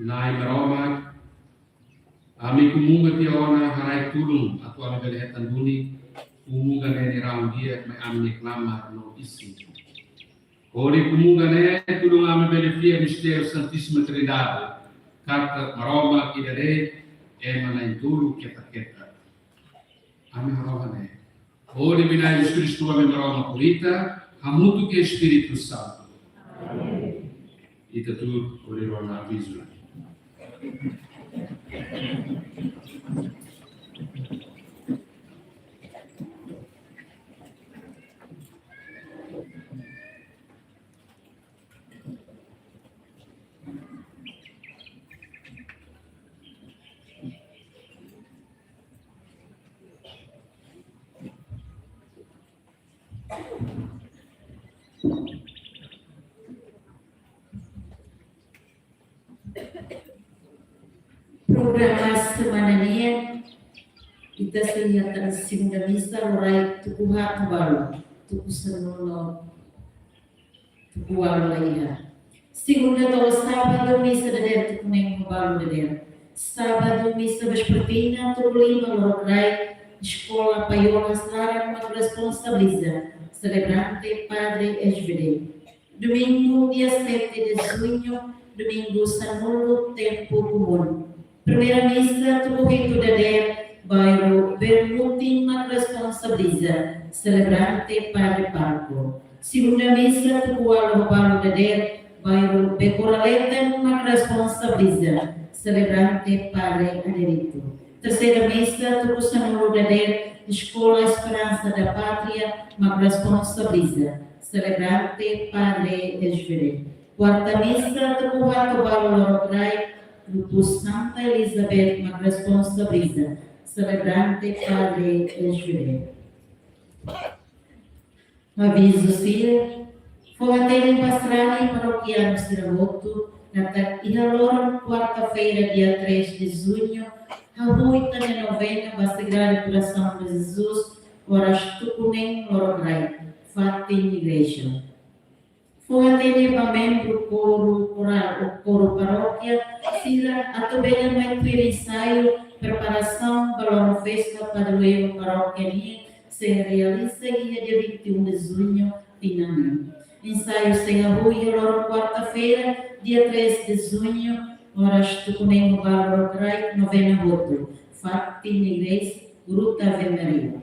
Na'i Maromak, ami komunga tiha ona haraik tulun atu ami bele hetan duni komunga ne'e nia raun di'ak mai ami-nia klamar no isin. Hodi komunga ne'e tulun ami bele fiar mistériu Santíssima Trindade, katak Maromak ida de'it, ema na'in-tolu ketak-ketak. Ami harohan ne'e hodi Na'i Jesus Kristu, ami Maromak, hodi ita hamutuk ho Espíritu Santu. Ita tuur hodi rona avizu. Programa semana nian, ita sei hetan Segunda Misa, loraik tuku haat ho balu, tuku sanulu, tuku ualu laiha. Segunda to'o Sábadu, misa dadeer tuku neen ho balu dadeer. Sábadu, misa vespertina, tuku lima lorokraik, Eskola Paiol Hasaran mak responsabiliza. Selebrante, Padre S V D. Domingu, dia sete de junho, domingu sanulu, tempu komún. Primeira misa, tuku hitu dadeer, bairru Bermutin mak responsabiliza. Selebrante, Padre Parco. Segunda misa, tuku ualu ho balu dadeer, bairru Bekora Leten mak responsabiliza. Selebrante, Padre Aderito. Terseira misa, tuku sanulu dadeer, Eskola Esperansa da Pátria mak responsabiliza. Selebrante, Padre S V D. Kuarta misa, tuku haat ho balu lorokraik, grupu Santa Elizabeth mak responsabiliza. Selebrante, Padre S V D. Avizu sira, fó-hatene ba sarani parokianu sira hotu, katak iha loron kuarta-feira, dia três de junho, hahú ita-nia novena ba Sagrado Coração de Jesus, oras tuku neen lorokraik, fatin igreja. Fó-hatene ba membru koru korál ou koru parókia sira atu bele mai tuir ensaiu preparasaun ba loron festa padroeiro parókia nian, sei realiza iha dia vinte e um de junho, tinan ne'e. Ensaiu sei hahú iha loron kuarta-feira, dia três de junho, oras tuku neen ho balu lorokraik, novena hotu, fatin igreja, Gruta Ave Maria.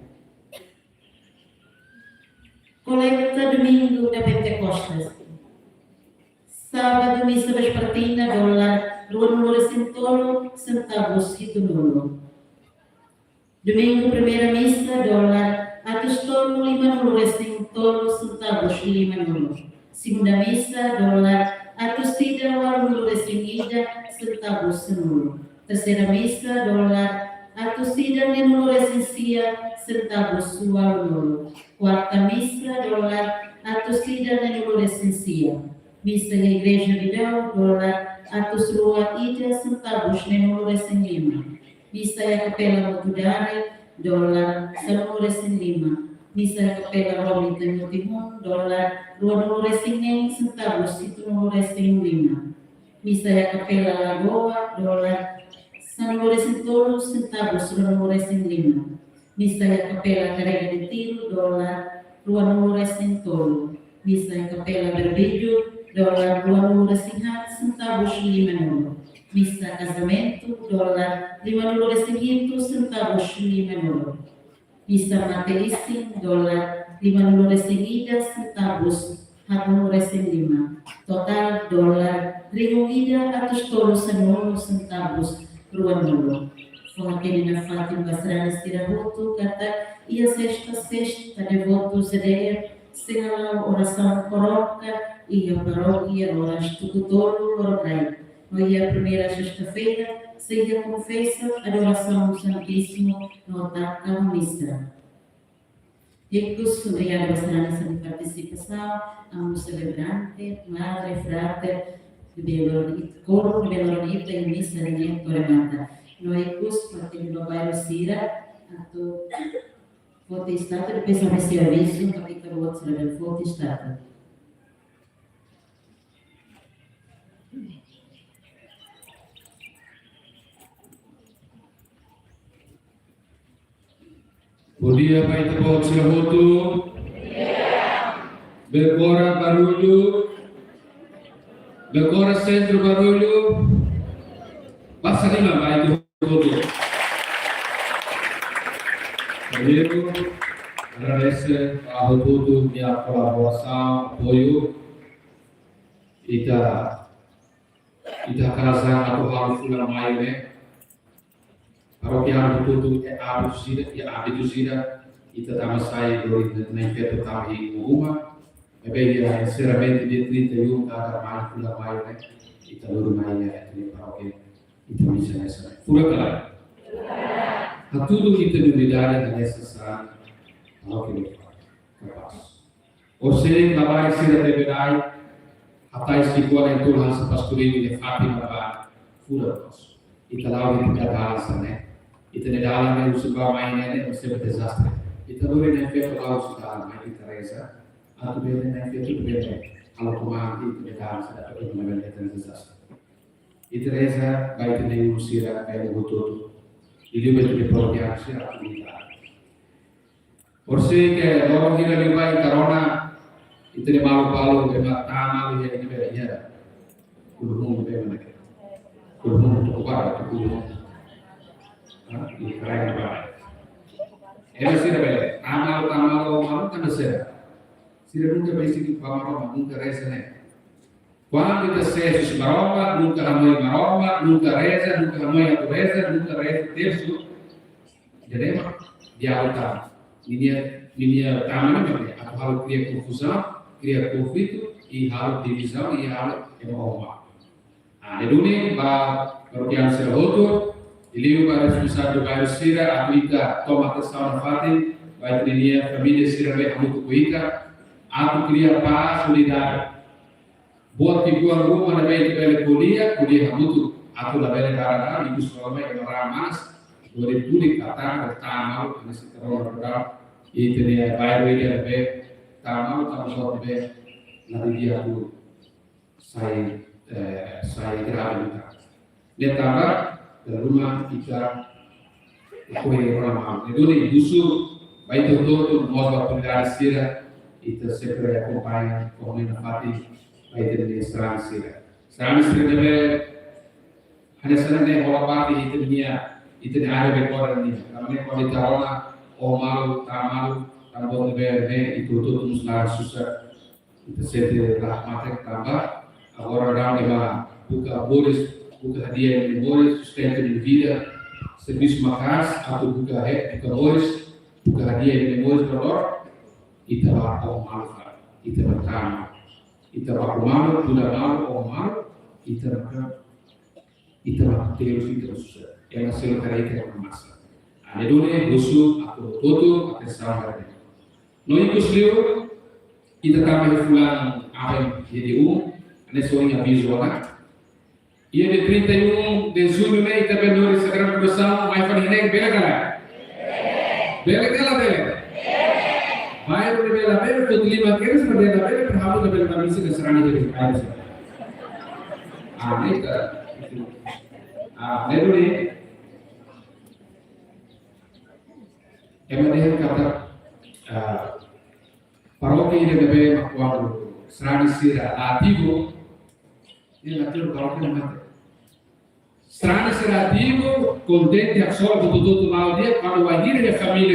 Kolekta Domingu da Pentecostes. Sábadu, misa vespertina, dolar ruanulu-resin-tolu sentavus hitunulu. Domingu, primeira misa, dolar atus tolu limanulu-resin-tolu sentavus limanulu. Segunda misa, dolar atus ida ualunulu-resin-ida sentavus sanulu. Terseira misa, dolar atus ida neenulu-resin-sia sentavus ualunulu. Kuarta misa, dolar atus ida neenulu-resin-sia. Misa iha Igreja Bidau, dolar atus rua ida sentavus neenulu-resin-lima. Misa iha Kapela Motudare, dolar sanulu-resin-lima. Misa iha Kapela Roma Ita-Timor, dolar ruanulu-resin-neen sentavus hitunulu-resin-lima. Misa iha Kapela Lagoa, dolar sanulu-resin-tolu sentavus ruanulu-resin-lima. Misa iha Kapela Carrega de Tiro, dolar ruanulu-resin-tolu. Misa iha Kapela Berbidu, dolar ruanulu-resin-haat sentavus limanulu. Misa kazamentu, dolar limanulu-resin-hitu sentavus limanulu. Misa mate-isin, dolar limanulu-resin-ida sentavus haat-nulu resin lima, totál dolar rihun ida atus tolu sanulu sentavus ruanulu. Fó-hatene nafatin ba sarani sira hotu katak iha sesta, sesta devotu C D F sei hala'o orasaun parókia iha parókia oras tuku tolu loron rai. No iha primeira sesta-feira sei iha konfesa, adorasaun Santísimu no taka misa. Ikus, obrigada ba sarani sira-nia partisipasaun, amu selebrante, madre, frater, ne'ebé loron ita, kórum ne'ebé loron ita iha misa ne'e to'o remata. No ikus, fó-hatene ba bairru sira atu foti estátua, depois ami sei avizu, atu ita-boot sira bele foti estátua. Bondia ba ita-boot sira hotu. Bekora Barullu. Bekora Sentru Barullu. Basa liman ba ita hotu. Primeiro, agradese ba hotu-hotu nia kolaborasaun, apoiu. Ita, ita kaza atu halo fulan Maiu ne'e. Parókia hotu-hotu iha hábitu sira, iha hábitu sira, ita tama sai lori Na'in Feto tama iha uma. Maibé iha enserramentu dia trinta e um kada Maiu, fulan Maiu ne'e, ita lori mai iha ita-nia parókia, ita misa hanesan ne'e. Furak ka lae? Hatudu ita-nia unidade hanesan sarani, parókia ne'e kapás. Orsida labarik sira ne'ebé rai, hatais ki'ikoan ne'e tula hanesan pastoru ne'e fatin ba furak loos. Ita la'o ita-nia dalan sira ne'e. Ita-nia dalan ne'e husi bá mai ne'e, ne'e husi dezastre. Ita lori Na'in Feto la'o husi dalan, mai ita reza. Atu bele Na'in Feto bele halo komante ita-nia dalan sira atu bele ita-nia dezastre. Ita reza ba ita-nia irmaun sira, ba ita hotu-hotu. Liuliu ba ita-nia parókia sira atu ita. Orsida loron hira liubá ita rona, ita-nia maluk balu ne'ebé mak tama malu iha ne'ebé iha. Kuluhun ne'ebé mana? Kuluhun, Tucupara, Kuluhun. Hah? Iha Karaeng ne'ebá. Ema sira bele tama malu, tama malu, malu tama sira. Sira nunka bá isin ba Maromak, nunka reza ne'e. Kuandu ita ses husi Maromak, nunka hanoin Maromak, nunka reza, nunka hanoin atu reza, nunka reza tersu, jadi ema di'ak tama. Ninia, ninia tama ne'e mak ne'e, atu halo kria konfuzaun, kria konflitu, i halo divizaun, i halo ema oho-mai. Ah, ne'e duni ba parókia sira hotu, liuliu ba responsavel bairru sira, atu ita toma atensaun nafatin ba ita-nia família sira ne'ebé hamutuk ho ita, atu kria pás, unidade. Buat ki'ikoan ruma ne'ebé ita bele ko'alia, ko'alia hamutuk, atu labele dada-dada, ikus rona mai ema raan manas, hodi tulik katak tama malu, hanesan ita rona dadaun, ita-nia bairru ida ne'ebé tama malu, tama malu buat ne'ebé la di'ak atu sai, eh, sai grave liután. Ne'e tanba, dala ruma ita, ita ko'alia rona malu. Ne'e duni husu ba ita hotu-hotu, mós ba autoridade sira, ita sempre akompaña, ko'alia nafatin ba ita-nia sarani sira. Sarani sira ne'ebé hanesan ne'e hola parte ita-nia, ita-nia área bekora nian. Karena ne'e kuandu ita rona oho malu, tama malu, tanba buat ne'ebé ne'e, ita hotu-hotu mós la susar. Ita sente rahmat tanba agora daudaun ema buka moris, buka hadi'a ema nia moris, sustenta nia vida, servisu maka'as atu buka he, buka moris, buka hadi'a ema nia moris, valór, ita bá oho malu, ita bá tama, ita bá oho malu, tuda malu, oho malu, ita bá ita bá terus, ita bá susar. Ema seluk karik ita bá masa. Ne'e duni husu atu hotu-hotu atensaun ba ita. No ikus liu, ita tama iha fulan aban iha dia um, ne'e só iha avizu ona. Iha dia trinta e um de junho ne'e ita bele lori Sagrada Conceição mai fali ne'e, bele ka lae? Bele ka labele? Bairru ne'ebé labele, foti liman kedas, maibé labele, para halo labele ba misa ka sarani bele bairru sira. Ah, ne'e ka. Ah, ne'e duni. Ema dehan katak, ah, parókia ida ne'ebé mak kuandu sarani sira ativu, ne'e la tuir parókia mate. Sarani sira ativu, kontente, haksolok, hotu-hotu la'o di'ak, kuandu wainhira família